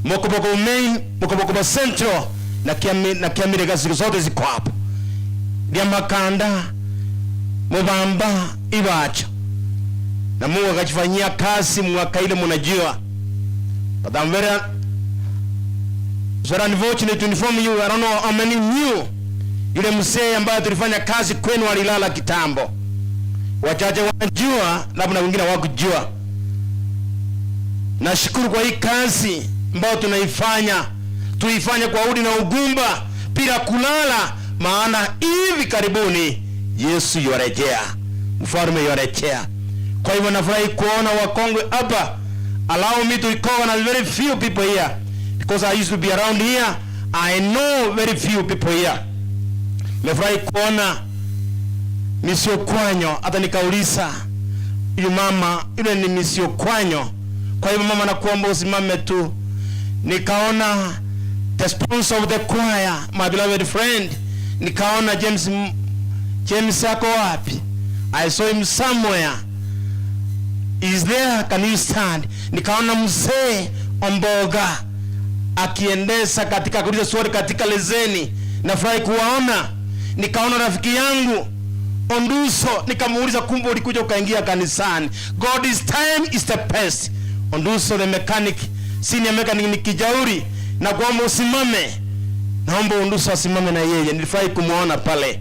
Mokobokobo main, Mokobokobo Central, na Kiamire zote ziko hapo. Makanda, Mubamba, Ibacho. Na Mungu akajifanyia kazi mwaka ile mnajua. But I'm very, very unfortunate to inform you, I don't know how many knew. Yule mzee ambaye tulifanya kazi kwenu alilala kitambo. Wachache wanajua, labda wengine hawakujua. Nashukuru kwa hii kazi ambayo tunaifanya. Tuifanye kwa udi na ugumba bila kulala, maana hivi karibuni Yesu yorejea, mfalme yorejea. Kwa hivyo nafurahi kuona wakongwe hapa. Allow me to recognize very few people here, because I used to be around here. I know very few people here. Nafurahi kuona Misio Kwanyo, hata nikauliza yule mama, yule ni Misio Kwanyo. Kwa hivyo mama, nakuomba usimame tu. Nikaona the sponsor of the choir, my beloved friend. Nikaona James ako wapi? I saw him somewhere. Is there? Can you stand? Nikaona mzee Omboga akiendesha katika kuuliza swali katika lezeni. Nafurahi kuwaona. Nikaona rafiki yangu Onduso, nikamuuliza kumbe ulikuja ukaingia kanisani. God's time is the best. Onduso the mechanic, senior mechanic ni Kijauri, na kuomba usimame. Naomba Onduso asimame na yeye. Nilifurahi kumuona pale.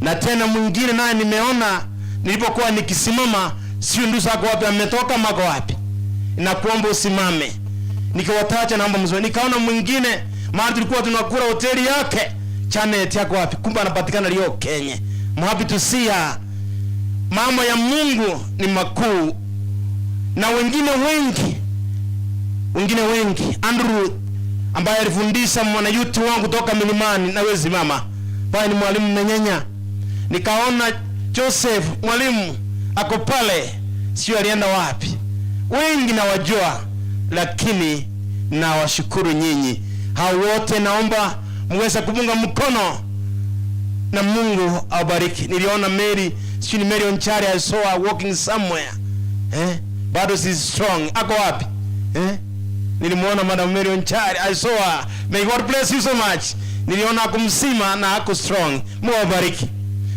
Na tena mwingine naye nimeona nilipokuwa nikisimama, sio Onduso ako wapi, ametoka mako wapi. Na kuomba usimame. Nikiwatacha naomba msimame. Nikaona mwingine, maana tulikuwa tunakula hoteli yake. Chanet yako wapi? Kumbe anapatikana leo Kenya. I'm happy to see her. Mambo ya Mungu ni makuu. Na wengine wengi, Andrew ambaye alifundisha mwanayuti wangu kutoka milimani, na wewe simama. Pale ni mwalimu Menyenya. Nikaona Joseph mwalimu ako pale, sio alienda wapi. Wengi nawajua, lakini nawashukuru nyinyi. Hao wote naomba muweze kupunga mkono na Mungu awabariki. Niliona Mary, sio ni Mary Onchari, I saw her walking somewhere. Bado si strong. Ako wapi? Nilimuona Madam Mary Onchari, I saw her. May God bless you so much. Niliona akumsima na ako strong. Mungu awabariki.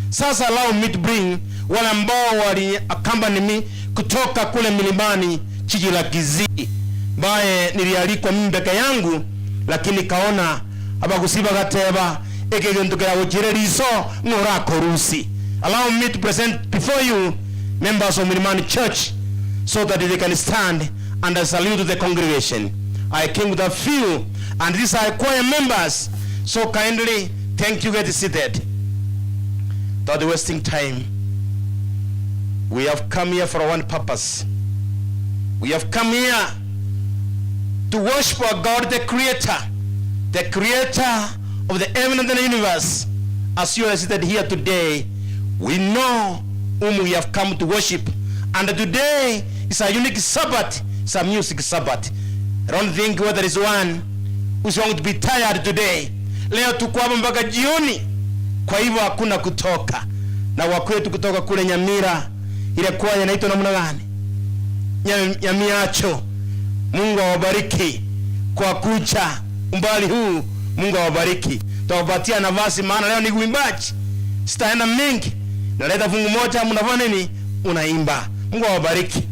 Sasa allow me to bring wale ambao wali accompany me kutoka kule milimani jiji la Kisii. Bae nilialikwa mimi peke yangu, lakini kaona abakusiba kateba Ekegentokera gochire riso ng'ora korusi. Allow me to present before you members of Milimani Church so that they can stand and salute the congregation. I came with a few, and these are choir members. So kindly, thank you, get seated. Without wasting time, we have come here for one purpose. We have come here to worship our God, the creator of the heaven and the universe. As you are seated here today, we know whom we have come to worship. And today is a unique Sabbath, it's a music Sabbath. I don't think whether there is one who's going to be tired today. Leo tuko hapa mpaka jioni, kwa hivyo hakuna kutoka. Na wakwetu kutoka kule Nyamira, ile kwaya inaitwa namna gani? Nyamiacho. Mungu awabariki kwa kucha umbali huu. Mungu awabariki. Tutawapatia nafasi, maana leo ni uimbaji, sitaenda mingi, naleta fungu moja, mnafanya nini? Unaimba. Mungu awabariki.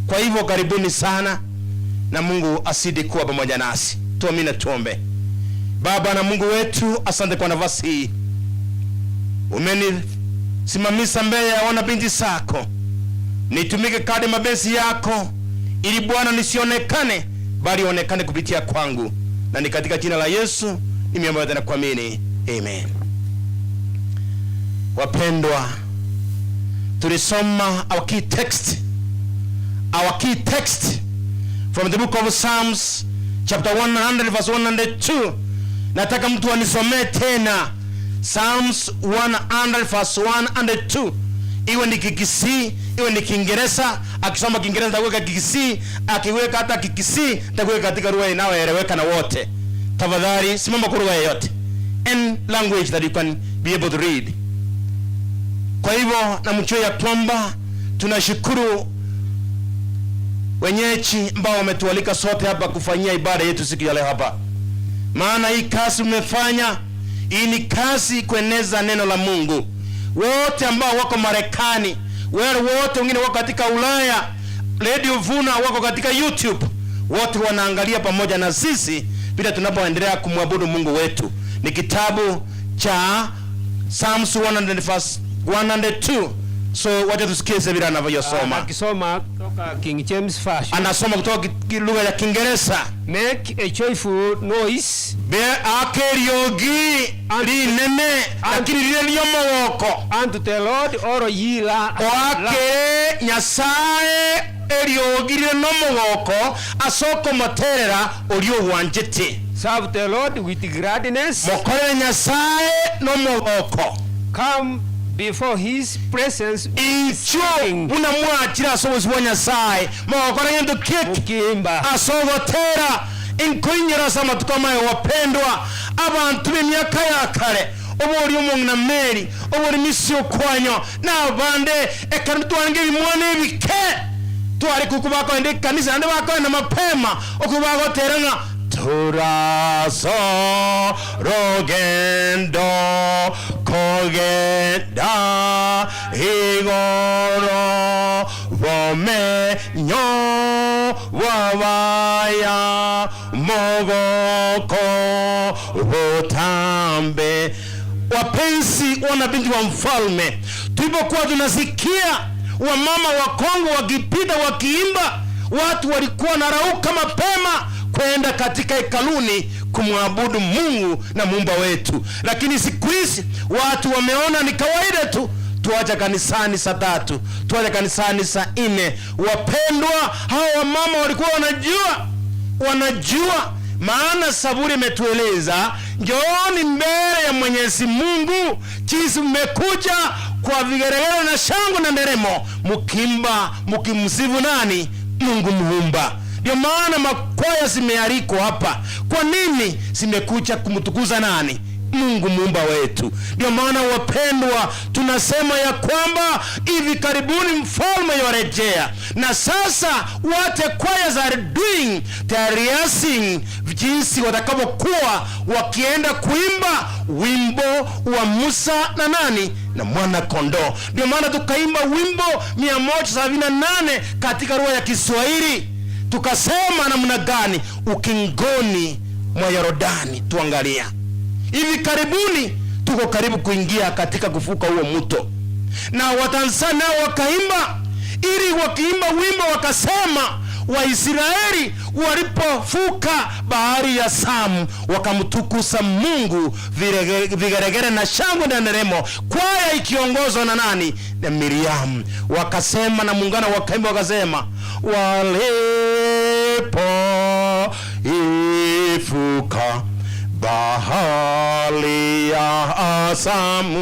Kwa hivyo karibuni sana, na Mungu asidi kuwa pamoja nasi. Tuamini na tuombe. Baba na Mungu wetu, asante kwa nafasi hii umenisimamisha mbele ya wana binti zako, nitumike kadi mapenzi yako, ili Bwana nisionekane, bali onekane kupitia kwangu, na ni katika jina la Yesu nimeomba na kuamini, amen. Wapendwa, tulisoma our key text from the book of Psalms chapter 100 verse 102. Nataka mtu anisomee tena Psalms 100 verse 102. Iwe ni Kikisii, iwe ni Kiingereza. Akisoma Kiingereza takuweka Kikisii, akiweka hata Kikisii takuweka katika lugha inayoeleweka na wote. Tafadhali simama kwa lugha yoyote, any language that you can be able to read. Kwa hivyo namjua ya kwamba tunashukuru wenyeji ambao wametualika sote hapa kufanyia ibada yetu siku ya leo hapa, maana hii kazi umefanya, hii ni kazi kueneza neno la Mungu. Wote ambao wako Marekani, wale wote wengine wako katika Ulaya, Radio Vuna wako katika YouTube, wote wanaangalia pamoja na sisi bila tunapoendelea kumwabudu Mungu wetu. Ni kitabu cha Psalms 100 verse 102. So wacha tusikie vile anavyosoma. Akisoma kutoka King James Version. Anasoma kutoka lugha ya Kiingereza. Make a joyful noise. Be akeriogi linene lakini lile lyomogoko. Unto the Lord all ye la. Oake Nyasaye eriogi rire nomogoko asoko moterera orio wanjete. Serve the Lord with gladness. Mokorere Nyasaye nomogoko. Come before his presence. Icho unamwachira asobozi bwa Nyasaye mogokora gento kiki asogotera inkoinyera ase amatuko amaye. Wapendwa, abantu b'emyaka ya kare, obori omong'ina Mary, obori misi okwanyo nabande ekero twange ebimwana ebike tware kuku bakoenda ekanisa naende bakoenda mapema okubagotera ng'a turaso rogendo kogenda igoro bomenyo wabaya mogoko butambe. Wapenzi wana binti wa mfalme, tulipokuwa tunasikia wamama wa Kongo wakipita wakiimba, watu walikuwa narauka mapema kwenda katika hekaluni kumwabudu Mungu na muumba wetu. Lakini siku hizi watu wameona ni kawaida tu, tuacha kanisani saa 3, tuacha kanisani saa 4. Wapendwa, hao wamama walikuwa wanajua, maana Zaburi imetueleza njooni mbele ya Mwenyezi Mungu jinsi mmekuja kwa vigeregere na shangwe na nderemo, mukimba mukimsifu nani? Mungu muumba. Ndio maana makwaya zimealikwa hapa. Kwa nini? Zimekuja kumtukuza nani? Mungu muumba wetu. Ndio maana wapendwa, tunasema ya kwamba hivi karibuni mfalme yorejea, na sasa what the choirs are doing, they are rehearsing jinsi watakapokuwa wakienda kuimba wimbo wa Musa na nani na mwana kondoo. Ndio maana tukaimba wimbo 178 katika lugha ya Kiswahili, tukasema namna gani ukingoni mwa Yordani. Tuangalia hivi karibuni Tuko karibu kuingia katika kuvuka huo mto. Na Watanzania wakaimba, ili wakiimba wimbo wakasema, Waisraeli walipovuka bahari ya Samu wakamtukuza Mungu vigeregere na shangwe na nderemo, kwaya ikiongozwa na nani? Na Miriam. Wakasema na muungano, wakaimba wakasema, walipoivuka bahari ya Samu,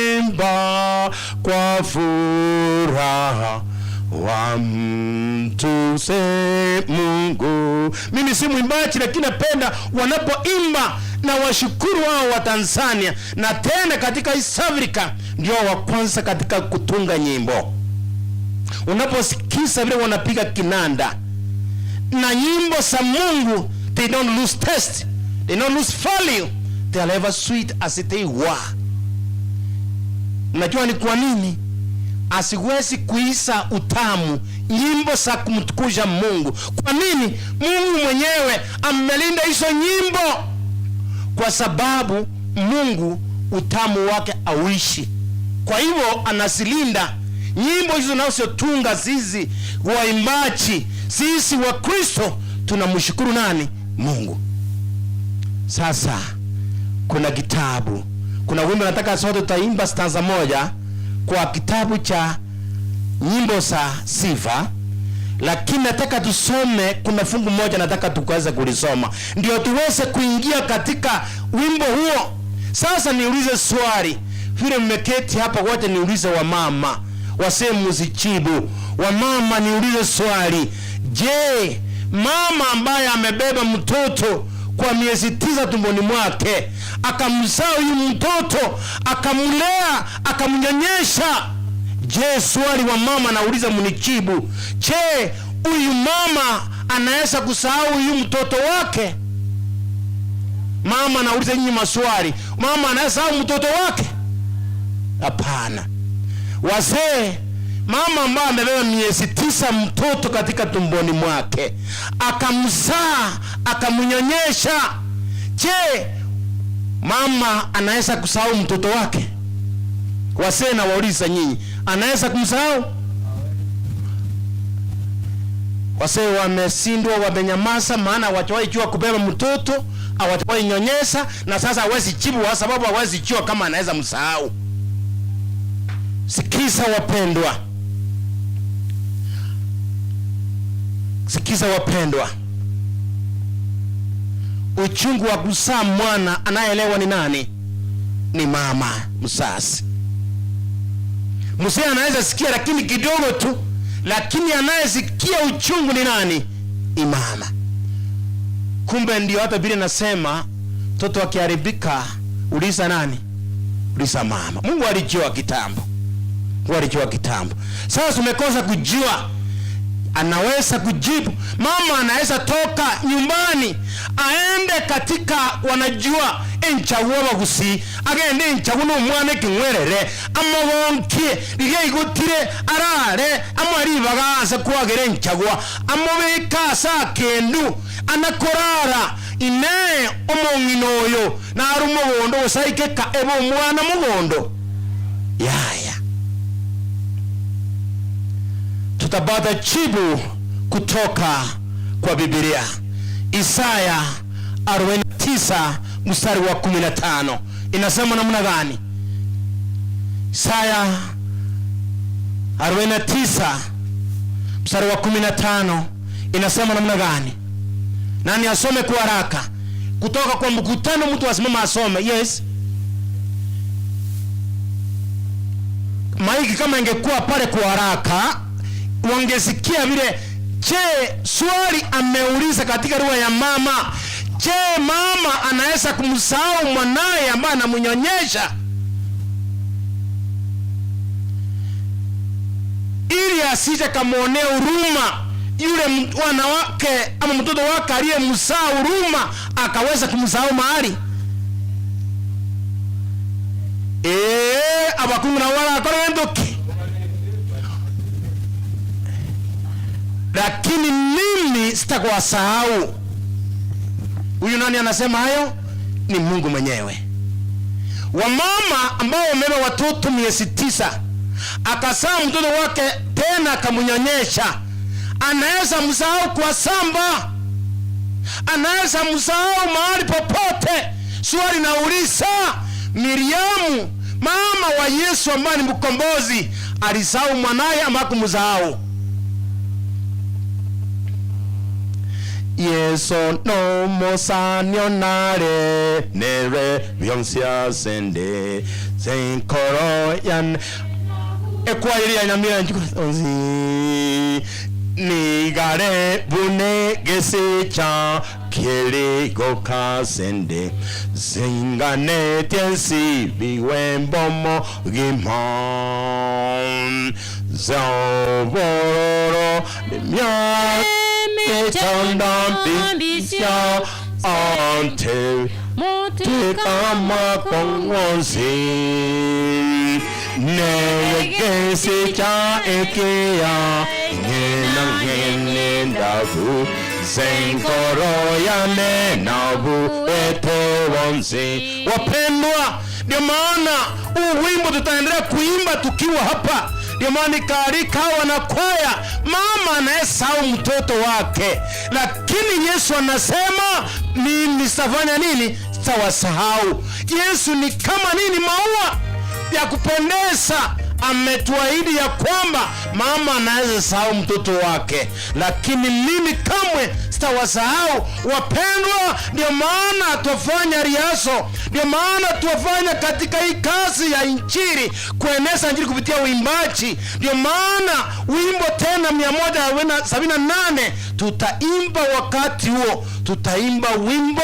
walimba kwa furaha wamtuse Mungu. Mimi si mwimbaji, lakini napenda wanapoimba na washukuru wao wa Tanzania, na tena katika East Africa ndio wa kwanza katika kutunga nyimbo. Unaposikiza vile wanapiga kinanda na nyimbo za Mungu, they don't lose taste, they don't lose value, they are ever sweet as they were. Unajua ni kwa nini asiwezi kuisa utamu nyimbo za kumtukuza Mungu? Kwa nini? Mungu mwenyewe amelinda hizo nyimbo, kwa sababu Mungu utamu wake auishi. Kwa hivyo anazilinda nyimbo hizo nazotunga sisi waimbaji, sisi wa Kristo tunamshukuru nani? Mungu. Sasa kuna kitabu, kuna wimbo nataka sote tutaimba stanza moja kwa kitabu cha nyimbo za sifa, lakini nataka tusome, kuna fungu moja nataka tukaweze kulisoma ndio tuweze kuingia katika wimbo huo. Sasa niulize swali, vile mmeketi hapa wote, niulize wamama, wasee msijibu. Wamama niulize swali, je, mama ambaye amebeba mtoto kwa miezi 9 tumboni mwake, akamzaa huyu mtoto, akamlea, akamnyonyesha, je, swali wa mama nauliza mnijibu, je, huyu mama anaweza kusahau huyu mtoto wake? Mama nauliza nyinyi maswali, mama anaweza sahau mtoto wake? Hapana. Wazee, mama ambaye amebeba miezi 9 mtoto katika tumboni mwake, akamzaa, akamnyonyesha, je, mama anaweza kusahau mtoto wake? Wazee na wauliza nyinyi, anaweza kumsahau? Wazee wameshindwa, wamenyamaza, maana hawajawahi jua kubeba mtoto, hawajawahi nyonyesha, na sasa hawezi jibu kwa sababu hawezi jua kama anaweza msahau. Sikiza wapendwa, sikiza wapendwa, uchungu wa kuzaa mwana anayeelewa ni nani? Ni mama mzazi. Mzee anaweza sikia lakini kidogo tu, lakini anayesikia uchungu ni nani? Ni mama. Kumbe ndio hata Biblia nasema mtoto akiharibika uliza nani? Uliza mama. Mungu alijua kitambo. Mungu alijua kitambo. Sasa tumekosa kujua. Anaweza kujibu. Mama anaweza toka nyumbani aende katika wanajua enchaguo bagusi, agende enchaguo n'omwana eking'werere, amobonkie riria igotire arare amaribaga ase kwagera enchagua, amobeka ase akendu anakorara ine omong'ina oyo nare omogondo gosaikeka ebe omwana mogondo yaya. Tutapata jibu kutoka kwa Biblia. Isaya 49 mstari wa 15 inasema namna gani? Isaya 49 mstari wa 15 inasema namna gani? Nani asome kwa haraka? Kutoka kwa mkutano mtu asimama asome. Yes. Maiki kama ingekuwa pale kwa haraka wangesikia vile. Je, swali ameuliza katika lugha ya mama, je, mama anaweza kumsahau mwanaye ambaye anamnyonyesha ili asije kamuonea huruma yule mwana wake ama mtoto wake aliyemsahau huruma, akaweza kumsahau mahali? Abakungu na wala akora ndoki. Lakini mimi sitakuwasahau. Huyu nani anasema hayo? Ni Mungu mwenyewe. Wamama ambao wamebeba watoto miezi 9, akazaa mtoto wake tena akamnyonyesha, anaweza msahau kwa samba, anaweza msahau mahali popote. Swali nauliza, Miriamu mama wa Yesu ambaye ni mkombozi alisahau mwanaye ama kumsahau? Yesu no mosanionare nere byonsia sende senkoro yan ekwayiri ya nyamira nzi nigare bune gesicha kiri goka sende zingane tiensi biwembomo gima zabororo mya mitandambisha ante tikama kongozi negesicha ekia ngena ngene ndavu zenkoro ya nenavu ete wonzi. Wapendwa, ndio maana huu wimbo tutaendelea kuimba tukiwa hapa. Ndio maana nikaalika wana kwaya. Mama anayesahau mtoto wake, lakini Yesu anasema mimi sitafanya nini? Sitawasahau. Yesu ni kama nini? Maua ya kupendeza. Ametuahidi ya kwamba mama anaweza sahau mtoto wake, lakini mimi kamwe sitawasahau. Wapendwa, ndio maana tuwafanya riaso, ndio maana tuwafanya katika hii kazi ya Injili, kueneza Injili kupitia uimbaji. Ndio maana wimbo tena 178 tutaimba wakati huo, tutaimba wimbo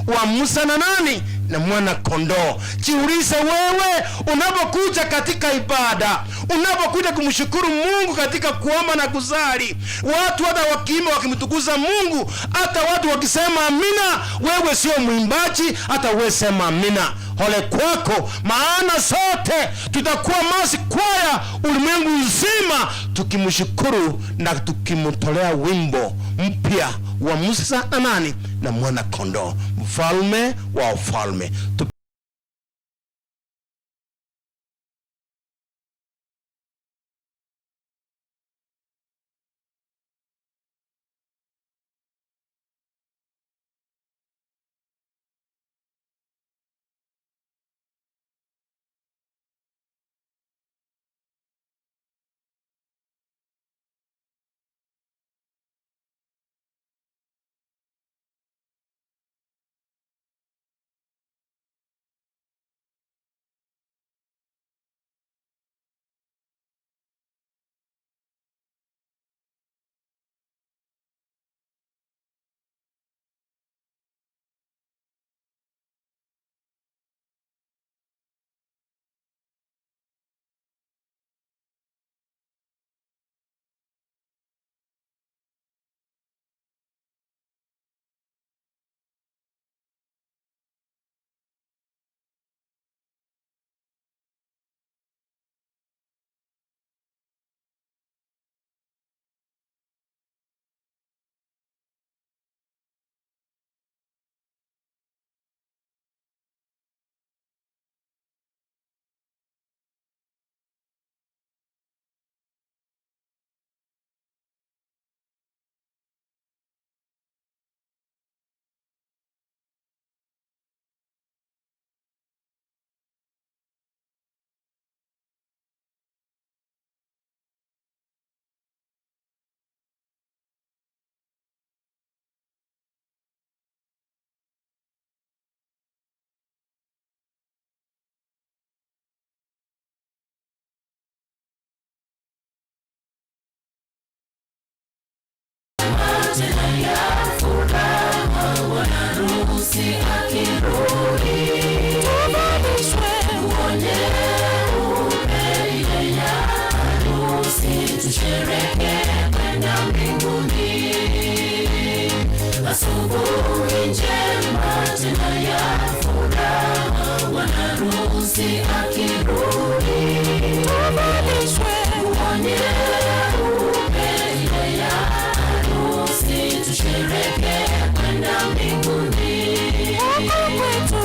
wa Musa na nani? Na mwana kondoo. Jiulize wewe unapokuja katika ibada, unapokuja kumshukuru Mungu katika kuomba na kusali, watu hata wakiimba wakimtukuza Mungu, hata watu wakisema amina, wewe sio mwimbaji, hata wewe sema amina. Ole kwako, maana sote tutakuwa masi kwaya ulimwengu mzima tukimshukuru na tukimtolea wimbo mpya wa Musa na nani? Na mwana kondoo, mfalme wa ufalme. Asubuhi njema tena ya furaha, bwana harusi akirudi. Tuvalishwe nguo nyeupe ile ya harusi, tusherehekee kwenda mbinguni. Huko kwetu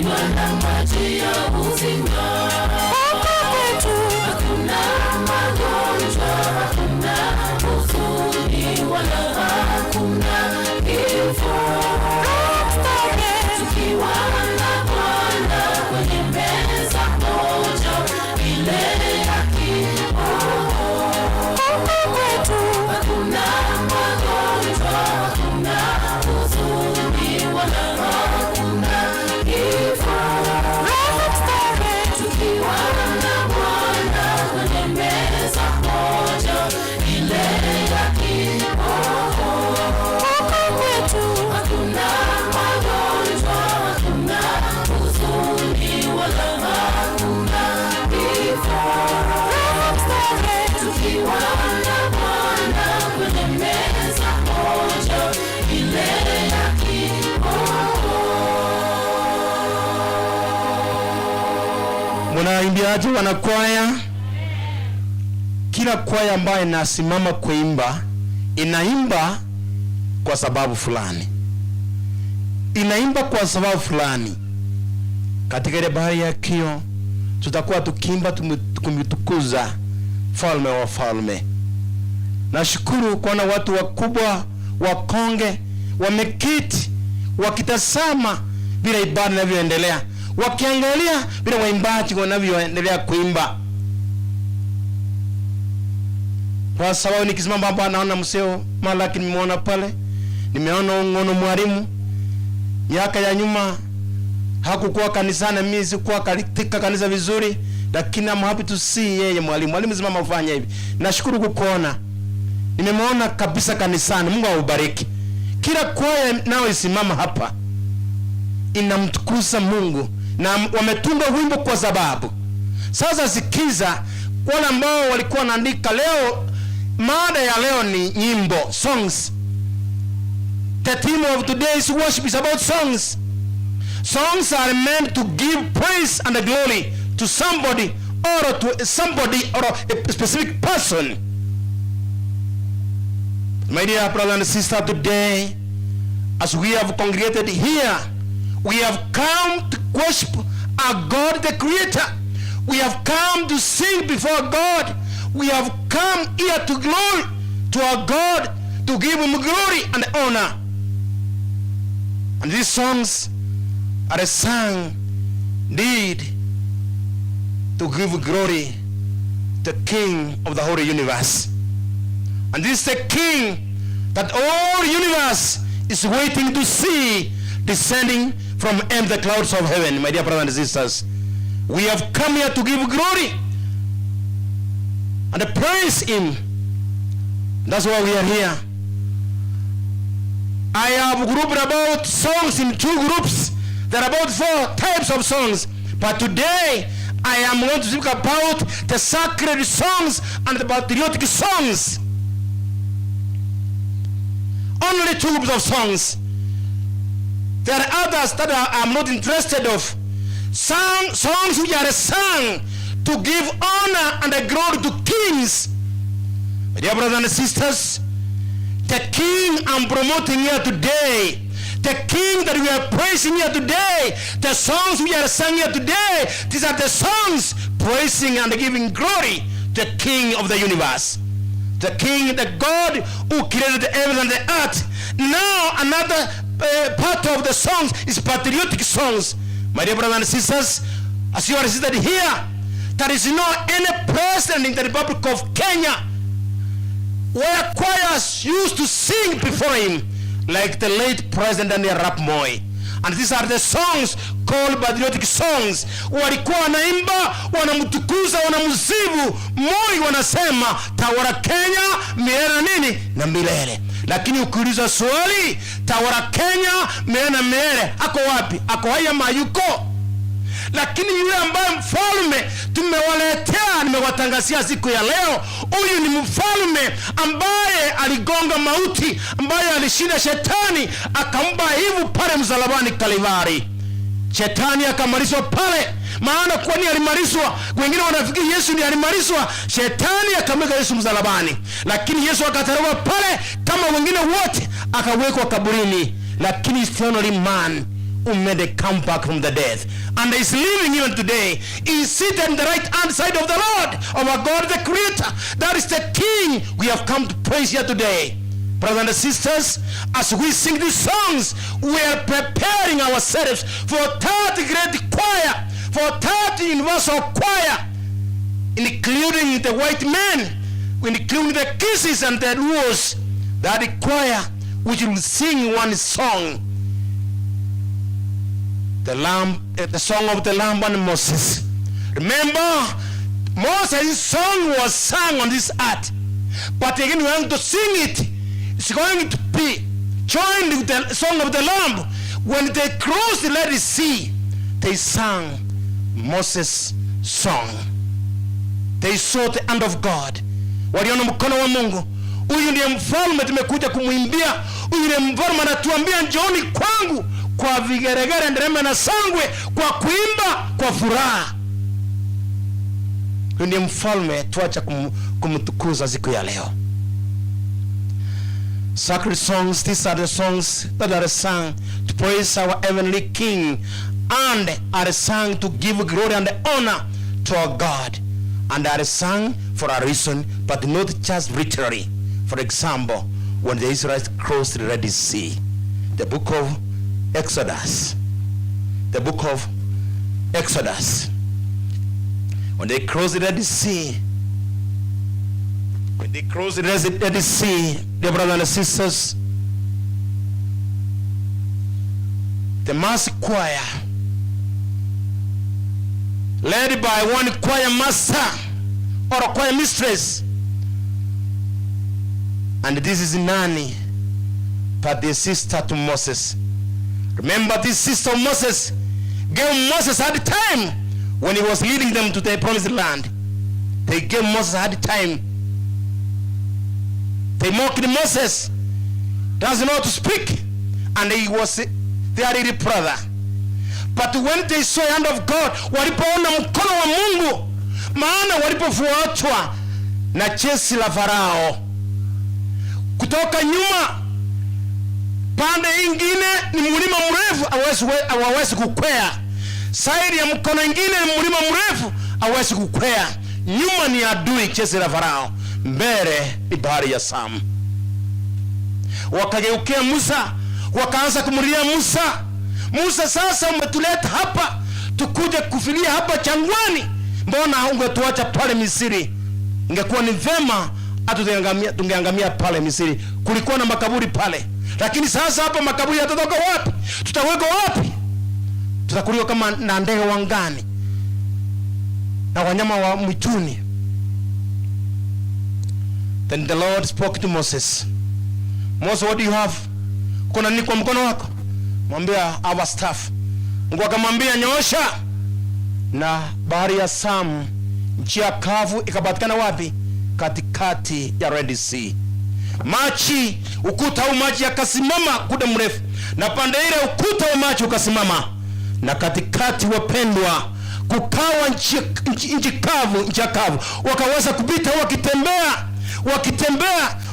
Kinywa na maji ya uzima. Huko kwetu hakuna magonjwa, hakuna huzuni wala hakuna kifo. Tukiwa na Bwana kwenye meza moja ile ya kiroho. Huko kwetu hakuna magonjwa, hakuna huzuni wala hakuna kifo. Tukiwa na Bwana kwenye meza moja ile ya kiroho. Huko kwetu hakuna magonjwa, hakuna huzuni wala hakuna kifo. Tukiwa na Bwana kwenye meza moja ile ya kiroho. Mnaimbiaje wanakwaya? Kila kwaya ambayo inasimama kuimba inaimba kwa sababu fulani, inaimba kwa sababu fulani. Katika ile bahari ya kio tutakuwa tukiimba kumtukuza Mfalme wa falme. Nashukuru kuona watu wakubwa wakonge wameketi wakitazama vile ibada inavyoendelea, wakiangalia vile waimbaji wanavyoendelea kuimba. Kwa sababu nikisimama hapa naona mseo Malaki, nimeona pale, nimeona Ung'ono mwalimu. Miaka ya nyuma hakukuwa kanisani, mimi sikuwa katika kanisa vizuri, lakini I'm happy to see yeye mwalimu. Mwalimu, simama ufanye hivi. Nashukuru kukuona, nimemwona kabisa kanisani. Mungu aubariki. Kila kwaya nao isimama hapa inamtukuza Mungu na wametunga wimbo kwa sababu. Sasa sikiza wale ambao walikuwa wanaandika leo. Mada ya leo ni nyimbo, songs. The theme of today's worship is about songs. Songs are meant to give praise and glory to somebody or to somebody or a specific person. My dear brother and sister, today, as we have congregated here, we have come to worship our God the Creator. We have come to sing before God. We have come here to glory to our God, to give him glory and honor. And these songs are sung indeed to give glory to the King of the whole universe. And this is the King that all universe is waiting to see descending from the clouds of heaven. My dear brothers and sisters, we have come here to give glory and praise him. That's why we are here. I have grouped about songs in two groups. There are about 4 types of songs. But today, I am going to speak about the sacred songs and the patriotic songs. Only 2 groups of songs. There are others that I am not interested of. Some songs which are sung to give honor and glory to kings. My dear brothers and sisters, the king I'm promoting here today, the king that we are praising here today, the songs we are singing here today, these are the songs praising and giving glory to the King of the universe. The King, the God who created the heavens and the earth. Now another part of the songs is patriotic songs. My dear brothers and sisters, as you are seated here, there is no any president in the Republic of Kenya where choirs used to sing before him like the late President Daniel Arap Moi. And these are the songs called patriotic songs. Walikuwa wanaimba, wanamtukuza, wanamsifu Moi, wanasema tawala Kenya milele na nini na milele. Lakini ukiuliza swali, tawala Kenya milele na milele, ako wapi? Ako hai ama hayuko? Lakini yule ambaye mfalme tumewaletea, nimewatangazia siku ya leo, huyu ni mfalme ambaye aligonga mauti, ambaye alishinda shetani, akampa aibu pale msalabani Kalvari. Shetani akamalizwa pale. Maana kwani alimalizwa? Wengine wanafikiri Yesu ndiye alimalizwa. Shetani akamweka Yesu msalabani, lakini Yesu akatoroka pale kama wengine wote, akawekwa kaburini. Lakini it's the only man who made a comeback from the death and is living even today. He is seated in the right hand side of the Lord, our God the Creator. That is the King we have come to praise here today. Brothers and sisters, as we sing these songs, we are preparing ourselves for that great choir, for that universal choir, including the white men, including the Kisiis and the Luos, that choir which will sing one song, the Lamb, the song of the Lamb and Moses. Remember, Moses' song was sung on this earth, but again we are going to sing it. It's going to be joined with the song of the Lamb. When they crossed the Red Sea, they sang Moses' song. They saw the hand of God. Waliona mkono wa Mungu. Huyu ndiye mfalme tumekuja kumwimbia. Huyu ndiye mfalme anatuambia njooni kwangu kwa vigeregere, nderemo na sangwe, kwa kuimba kwa furaha. Huyu ndiye mfalme tuacha kumtukuza siku ya leo. Sacred songs, these are the songs that are sung to praise our heavenly King and are sung to give glory and honor to our God, and are sung for a reason, but not just literally. For example, when the Israelites crossed the Red Sea, the book of Exodus, the book of Exodus, when they crossed the Red Sea, when they crossed the Red Sea, dear brothers and sisters, the mass choir, led by one choir master or a choir mistress, and this is Nani, but the sister to Moses. Remember, this sister of Moses gave Moses hard time when he was leading them to the promised land. They gave Moses hard time. They mocked Moses, doesn't know how to speak, and he was their little brother. But when they saw the hand of God, walipoona mkono wa Mungu, maana walipofuatwa na jeshi la Farao kutoka nyuma, pande ingine ni mlima mrefu, hawawezi kukwea. Saidi ya mkono ingine ni mlima mrefu, hawawezi kukwea. Nyuma ni adui, jeshi la Farao, mbele ni bahari ya Shamu. Wakageukia Musa, wakaanza kumlilia Musa. Musa, sasa umetuleta hapa tukuje kufilia hapa jangwani, mbona ungetuacha pale Misri? Ingekuwa ni vema hata tungeangamia pale Misri, kulikuwa na makaburi pale. Lakini sasa hapa makaburi yatatoka wapi? Tutawekwa wapi? Tutakuliwa kama na ndege wa angani na wanyama wa mwituni. Then the Lord spoke to Moses. Moses, what do you have? Kuna nini kwa mkono wako? Mwambia, our staff. Mungu akamwambia, nyoosha. Na bahari ya Shamu, nchi ya kavu ikapatikana wapi? Katikati ya Red Sea. Maji, ukuta wa maji yakasimama kuda mrefu, na pande ile ukuta wa maji ukasimama, na katikati, wapendwa, kukawa nchi kavu, nchi kavu. Wakaweza kupita wakitembea,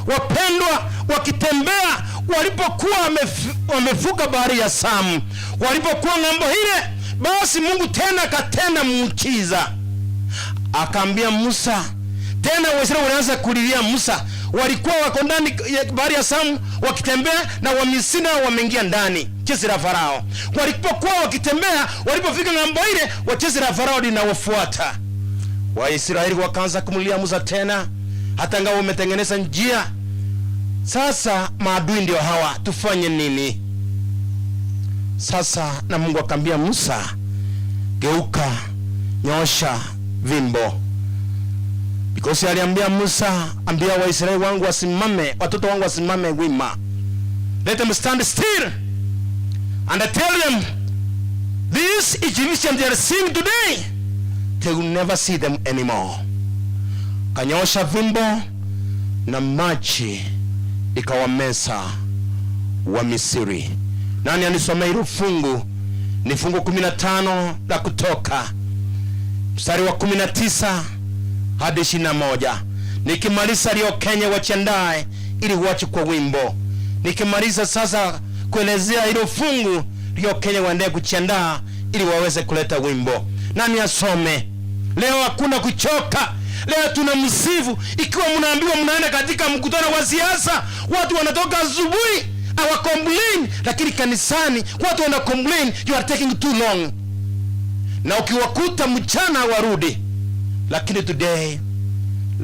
wapendwa, wakitembea. Walipokuwa wamevuka bahari ya Shamu, walipokuwa ng'ambo ile, basi Mungu tena akatenda muujiza. Akaambia Musa tena, Waisraeli walianza kulilia Musa. Walikuwa wako ndani ya bahari ya Shamu wakitembea, na Wamisri wameingia ndani, jeshi la Farao. Walipokuwa wakitembea, walipofika ng'ambo ile, jeshi la Farao linawafuata. Waisraeli wakaanza kumlilia Musa tena, hata ingawa umetengeneza njia, sasa maadui ndio hawa, tufanye nini sasa? Na Mungu akamwambia Musa, geuka, nyosha vimbo. Because aliambia Musa, ambia Waisraeli wangu wasimame, watoto wangu wasimame wima. Let them stand still. And I tell them, these Egyptians they are seeing today, they will never see them anymore. Kanyosha vimbo na maji ikawameza wa Misri. Nani anisomea hilo fungu? Ni fungu 15 la Kutoka, mstari wa 19 hadi 21. Nikimaliza leo Kenya wajiandae ili wache kwa wimbo. Nikimaliza sasa kuelezea hilo fungu, Rio Kenya waendelee kujiandaa ili waweze kuleta wimbo. Nani asome leo? Hakuna kuchoka. Leo tuna msifu. Ikiwa mnaambiwa mnaenda katika mkutano wa siasa, watu wanatoka asubuhi hawa complain, lakini kanisani watu wana complain, you are taking too long, na ukiwakuta mchana warudi. Lakini today,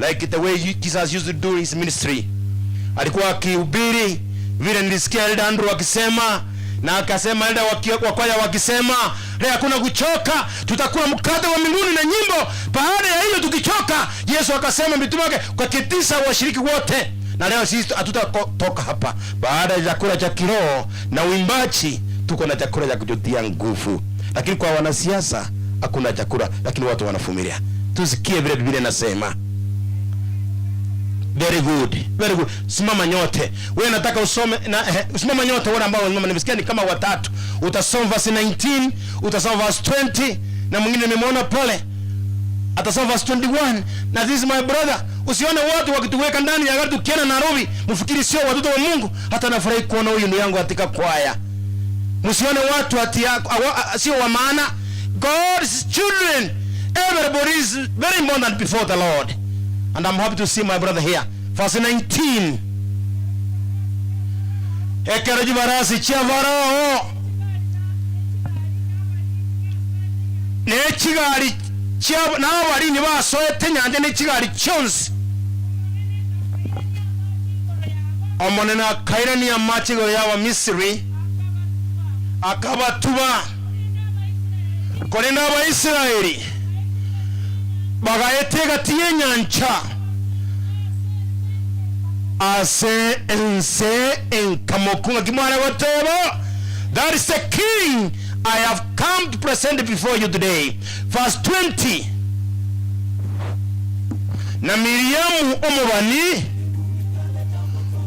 like the way Jesus used to do his ministry, alikuwa akihubiri vile nilisikia Elder Andrew akisema, na akasema Elder wakwaya wakisema, leo hakuna kuchoka, tutakula mkate wa mbinguni na nyimbo. Baada ya hiyo tukichoka, Yesu akasema mitume wake kwa kitisa washiriki wote, na leo sisi hatutatoka hapa baada ya chakula cha kiroho na uimbaji, tuko na chakula cha kututia nguvu. Lakini kwa wanasiasa hakuna chakula, lakini watu wanavumilia. Tusikie vile Biblia inasema. Very good, very good. Simama nyote. Wewe nataka usome na, simama nyote wale ambao wamesimama, nimesikia ni kama watatu. Utasoma verse 19, utasoma verse 20 na mwingine nimeona pale atasoma verse 21. Na this is my brother. Usione watu wakituweka ndani ya gari tukienda Nairobi, mfikiri sio watoto wa Mungu. Hata nafurahi kuona huyu ndugu yangu katika kwaya. Msione watu ati sio wa maana. God's children, everybody is very important before the Lord. And I'm happy to see my brother here. Verse 19. Ekero jibarasi chia Farao. Nechigari chia n'abarinyi basoete nyanja n'echigari chionsi. Omonene akairania amache igoro y'Abamisiri akabatuba korende Abaisiraeli bagaeta egati y'enyancha ase ense enkamokunga kimwana goteba. That is the king I have come to present before you today. Verse 20. Na Miriamu omobani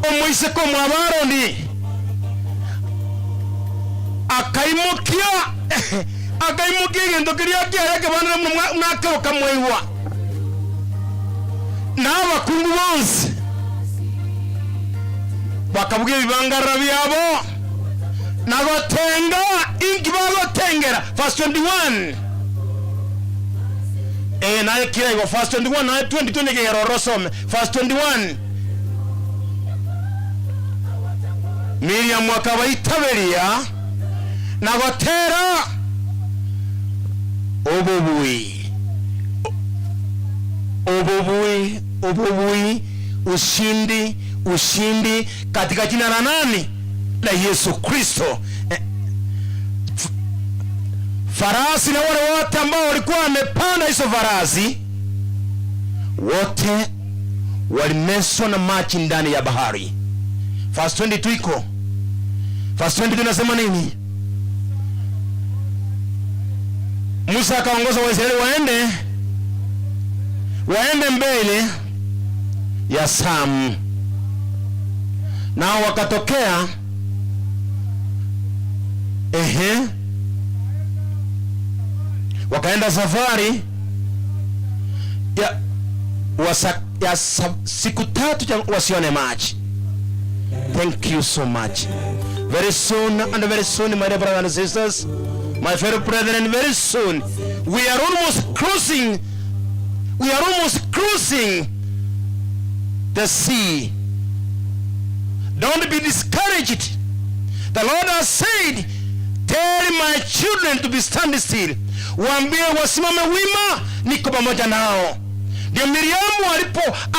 omoiseko mwabaroni akaimukia akaimukia egento keria kiaye kebandire mwakeroka mwaigwa na abakungu bonsi bakabuga ebibangara byabo na gotenga inki bagotengera. Verse 21. Naye kira igo verse 21 naye 20 20 kegera orosome. Verse 21. Miriam akabaitaberia na gotera obobui obobui obobui, ushindi ushindi katika jina la nani? La Yesu Kristo. Farasi na wale wote ambao walikuwa wamepanda hizo farasi wote walimeswa na maji ndani ya bahari. Verse 22 iko. Verse 22 inasema nini? Musa akaongoza Waisraeli waende mbele ya Samu, nao wakatokea wakaenda safari ya siku 3 wasione maji. Thank you so much. Very soon and very soon, my dear brothers and sisters, my fellow brethren, very soon we are almost crossing. We are almost crossing the sea. Don't be discouraged. The Lord has said, tell my children to be standing still. Waambie wasimame wima, niko pamoja nao. Ndio Miriamu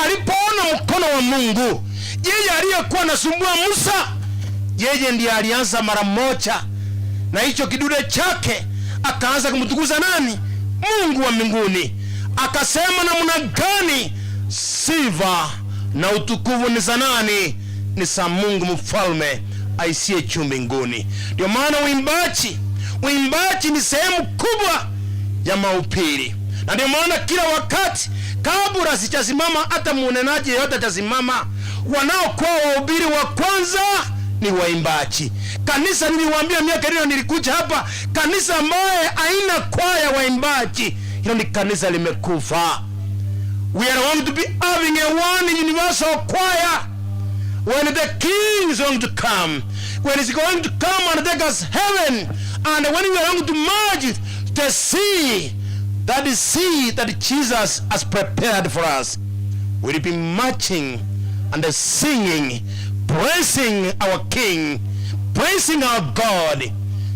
alipoona mkono wa Mungu, yeye aliyekuwa anasumbua Musa, yeye ndiye alianza mara moja na hicho kidude chake akaanza kumtukuza nani? Mungu wa mbinguni. Akasema, namna gani sifa na utukufu ni za nani? Ni za Mungu mfalme aisiye juu mbinguni. Ndio maana uimbaji ni sehemu kubwa ya mahubiri, na ndio maana kila wakati kabla sijasimama, hata munenaji yeyote atasimama, wanaokuwa wahubiri wa kwanza ni waimbaji. Kanisa, niliwaambia miaka ile nilikuja hapa, kanisa ambaye haina kwaya waimbaji, hilo ni kanisa limekufa. We are going to be having a one universal choir When the King is going to come, when he's going to come and take us heaven, and when we are going to merge the sea, that is sea that Jesus has prepared for us, we'll be marching and singing, praising our King, praising our God.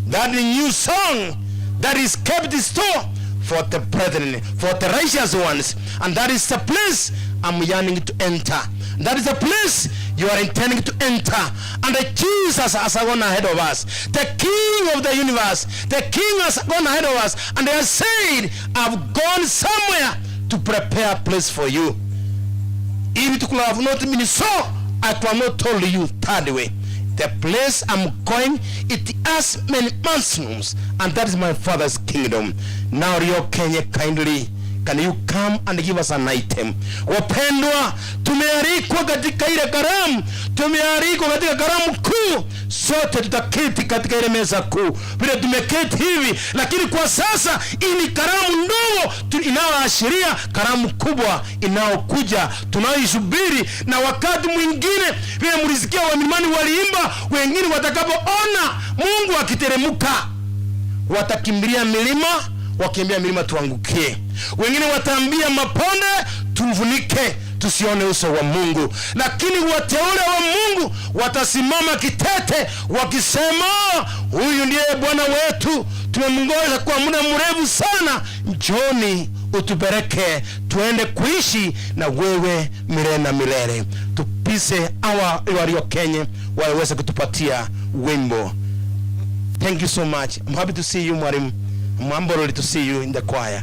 That new song that is kept in store for the brethren, for the righteous ones. And that is the place I'm yearning to enter. That is the place you are intending to enter. And the Jesus has gone ahead of us. The King of the universe, the King has gone ahead of us. And they have said, I've gone somewhere to prepare a place for you. If it could have not been so, I could have not told you third way. The place I'm going, it has many mansions, and that is my Father's kingdom. Now, Rio Kenya, kindly, can you come and give us an item? Wapendwa, tumealikwa katika ile karamu, tumealikwa katika karamu kuu. Sote tutaketi katika ile meza kuu vile tumeketi hivi, lakini kwa sasa hii ni karamu ndogo inayoashiria karamu kubwa inayokuja tunayoisubiri. Na wakati mwingine vile mlisikia wa milimani waliimba, wengine watakapoona Mungu akiteremka watakimbilia milima, wakiambia milima tuangukie. Wengine wataambia maponde tumvunike, tusione uso wa Mungu. Lakini wateule wa Mungu watasimama kitete wakisema, huyu ndiye Bwana wetu, tumemngoja kwa muda mrefu sana, njoni utupeleke tuende kuishi na wewe milele na milele. Tupise hawa walio Kenya waweze kutupatia wimbo. Thank you so much. I'm happy to see you, mwalimu. I'm humbled to see you in the choir.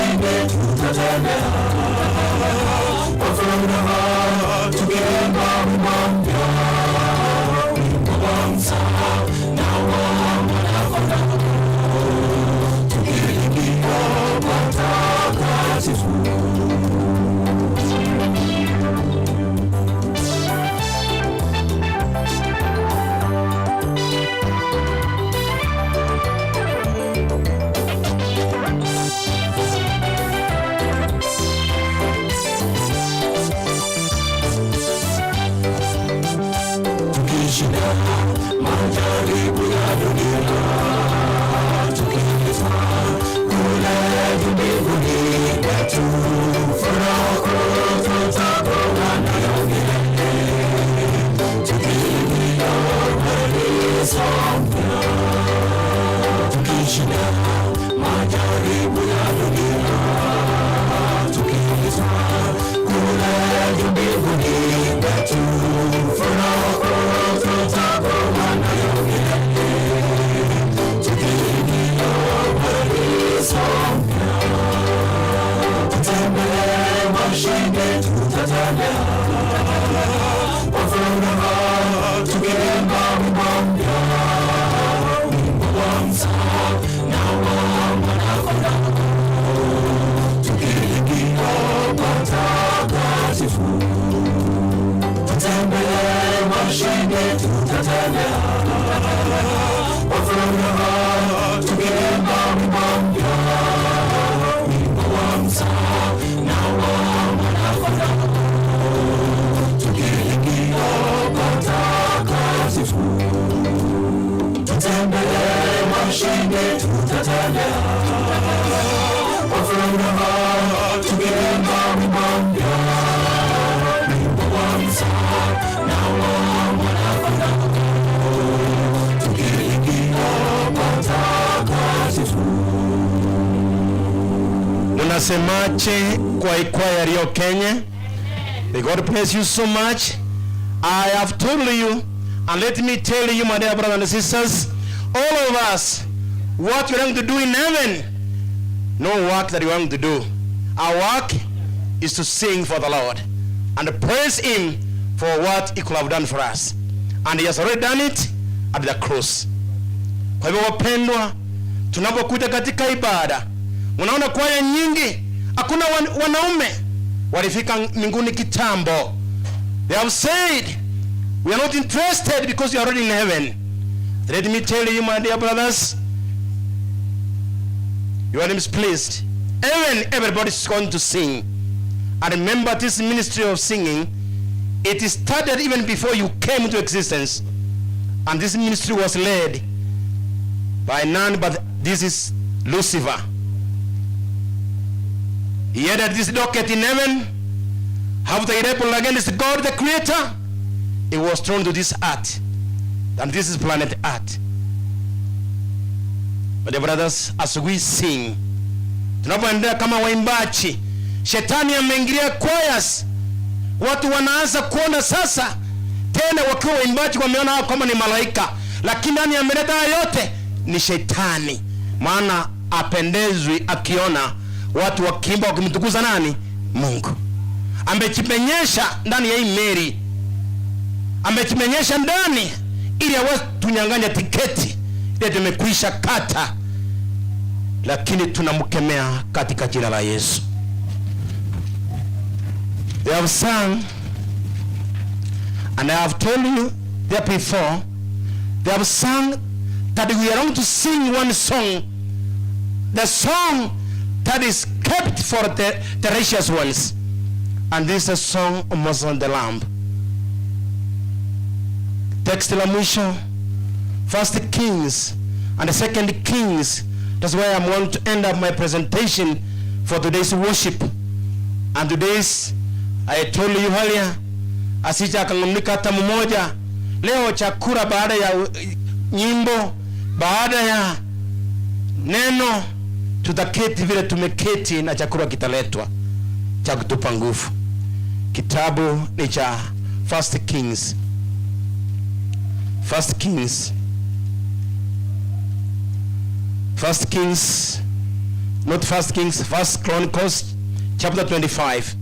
washindi, tutatembea kwa furaha tukiimba wimbo mpya, wimbo wa Musa na wa Mwana-Kondoo, tukiingia patakatifu. Tukishinda majaribu ya dunia, tukiitwa kule juu mbinguni kwetu, furaha kuu tutakuwa nayo milele, tukiingia paradiso mpya. Tukishinda majaribu ya dunia, tukiitwa kule juu mbinguni kwetu, furaha kuu tutakuwa nayo milele, tukiingia paradiso mpya. Tutembee washindi, tutatembea kwa furaha tukiimba wimbo mpya, wimbo wa Musa na wa Mwana-Kondoo, tukiingia patakatifu. Tutembee washindi, tutatembea kwa furaha tukiimba wimbo mpya, wimbo wa Musa na wa Mwana-Kondoo, tukiingia patakatifu. Tutembee washindi, tutatembea kwa furaha tukiimba wimbo mpya, wimbo wa Musa na wa Mwana-Kondoo, tukiingia patakatifu. Munasemaje kwa ikwaya Rio Kenya? May God bless you so much. I have told you, and let me tell you, my dear brothers and sisters, all of us, what we are going to do in heaven, no work that we are going to do. Our work is to sing for the Lord and praise Him for what He could have done for us. And He has already done it at the cross. Kwa hivyo wapendwa, tunapokuja katika ibada, unaona kwaya nyingi, hakuna wanaume walifika mbinguni kitambo. They have said, we are not interested because you are already in heaven. Let me tell you, my dear brothers, you are misplaced. Even everybody is going to sing. And remember, this ministry of singing, it started even before you came into existence. And this ministry was led by none but this is Lucifer. He headed this docket in heaven. After he rebelled against God the Creator, he was thrown to this earth. And this is planet Earth. But the brothers, as we sing, tunapoendelea kama waimbaji, shetani ameingilia choirs. Watu wanaanza kuona sasa tena wakiwa waimbaji wameona hao kama ni malaika, lakini nani ameleta haya yote? Ni shetani. Maana apendezwi akiona watu wakiimba wakimtukuza nani? Mungu. Amejipenyesha ndani ya hii meli, amejipenyesha ndani ili aweze tunyang'anya tiketi ile tumekwisha kata, lakini tunamkemea katika jina la Yesu. They have sung, and I have told you there before, they have sung that we are going to sing one song, the song that is kept for the righteous ones. And this is a song of Moses and the Lamb. Text la mwisho, First Kings and the Second Kings. That's where I'm going to end up my presentation for today's worship. And today's, I told you earlier, asija akanung'unika hata mmoja. Leo chakula baada ya nyimbo, baada ya neno, tutaketi vile tumeketi na chakula kitaletwa cha kutupa nguvu. Kitabu ni cha First Kings. First Kings. First Kings Not First Kings, First Chronicles chapter 25.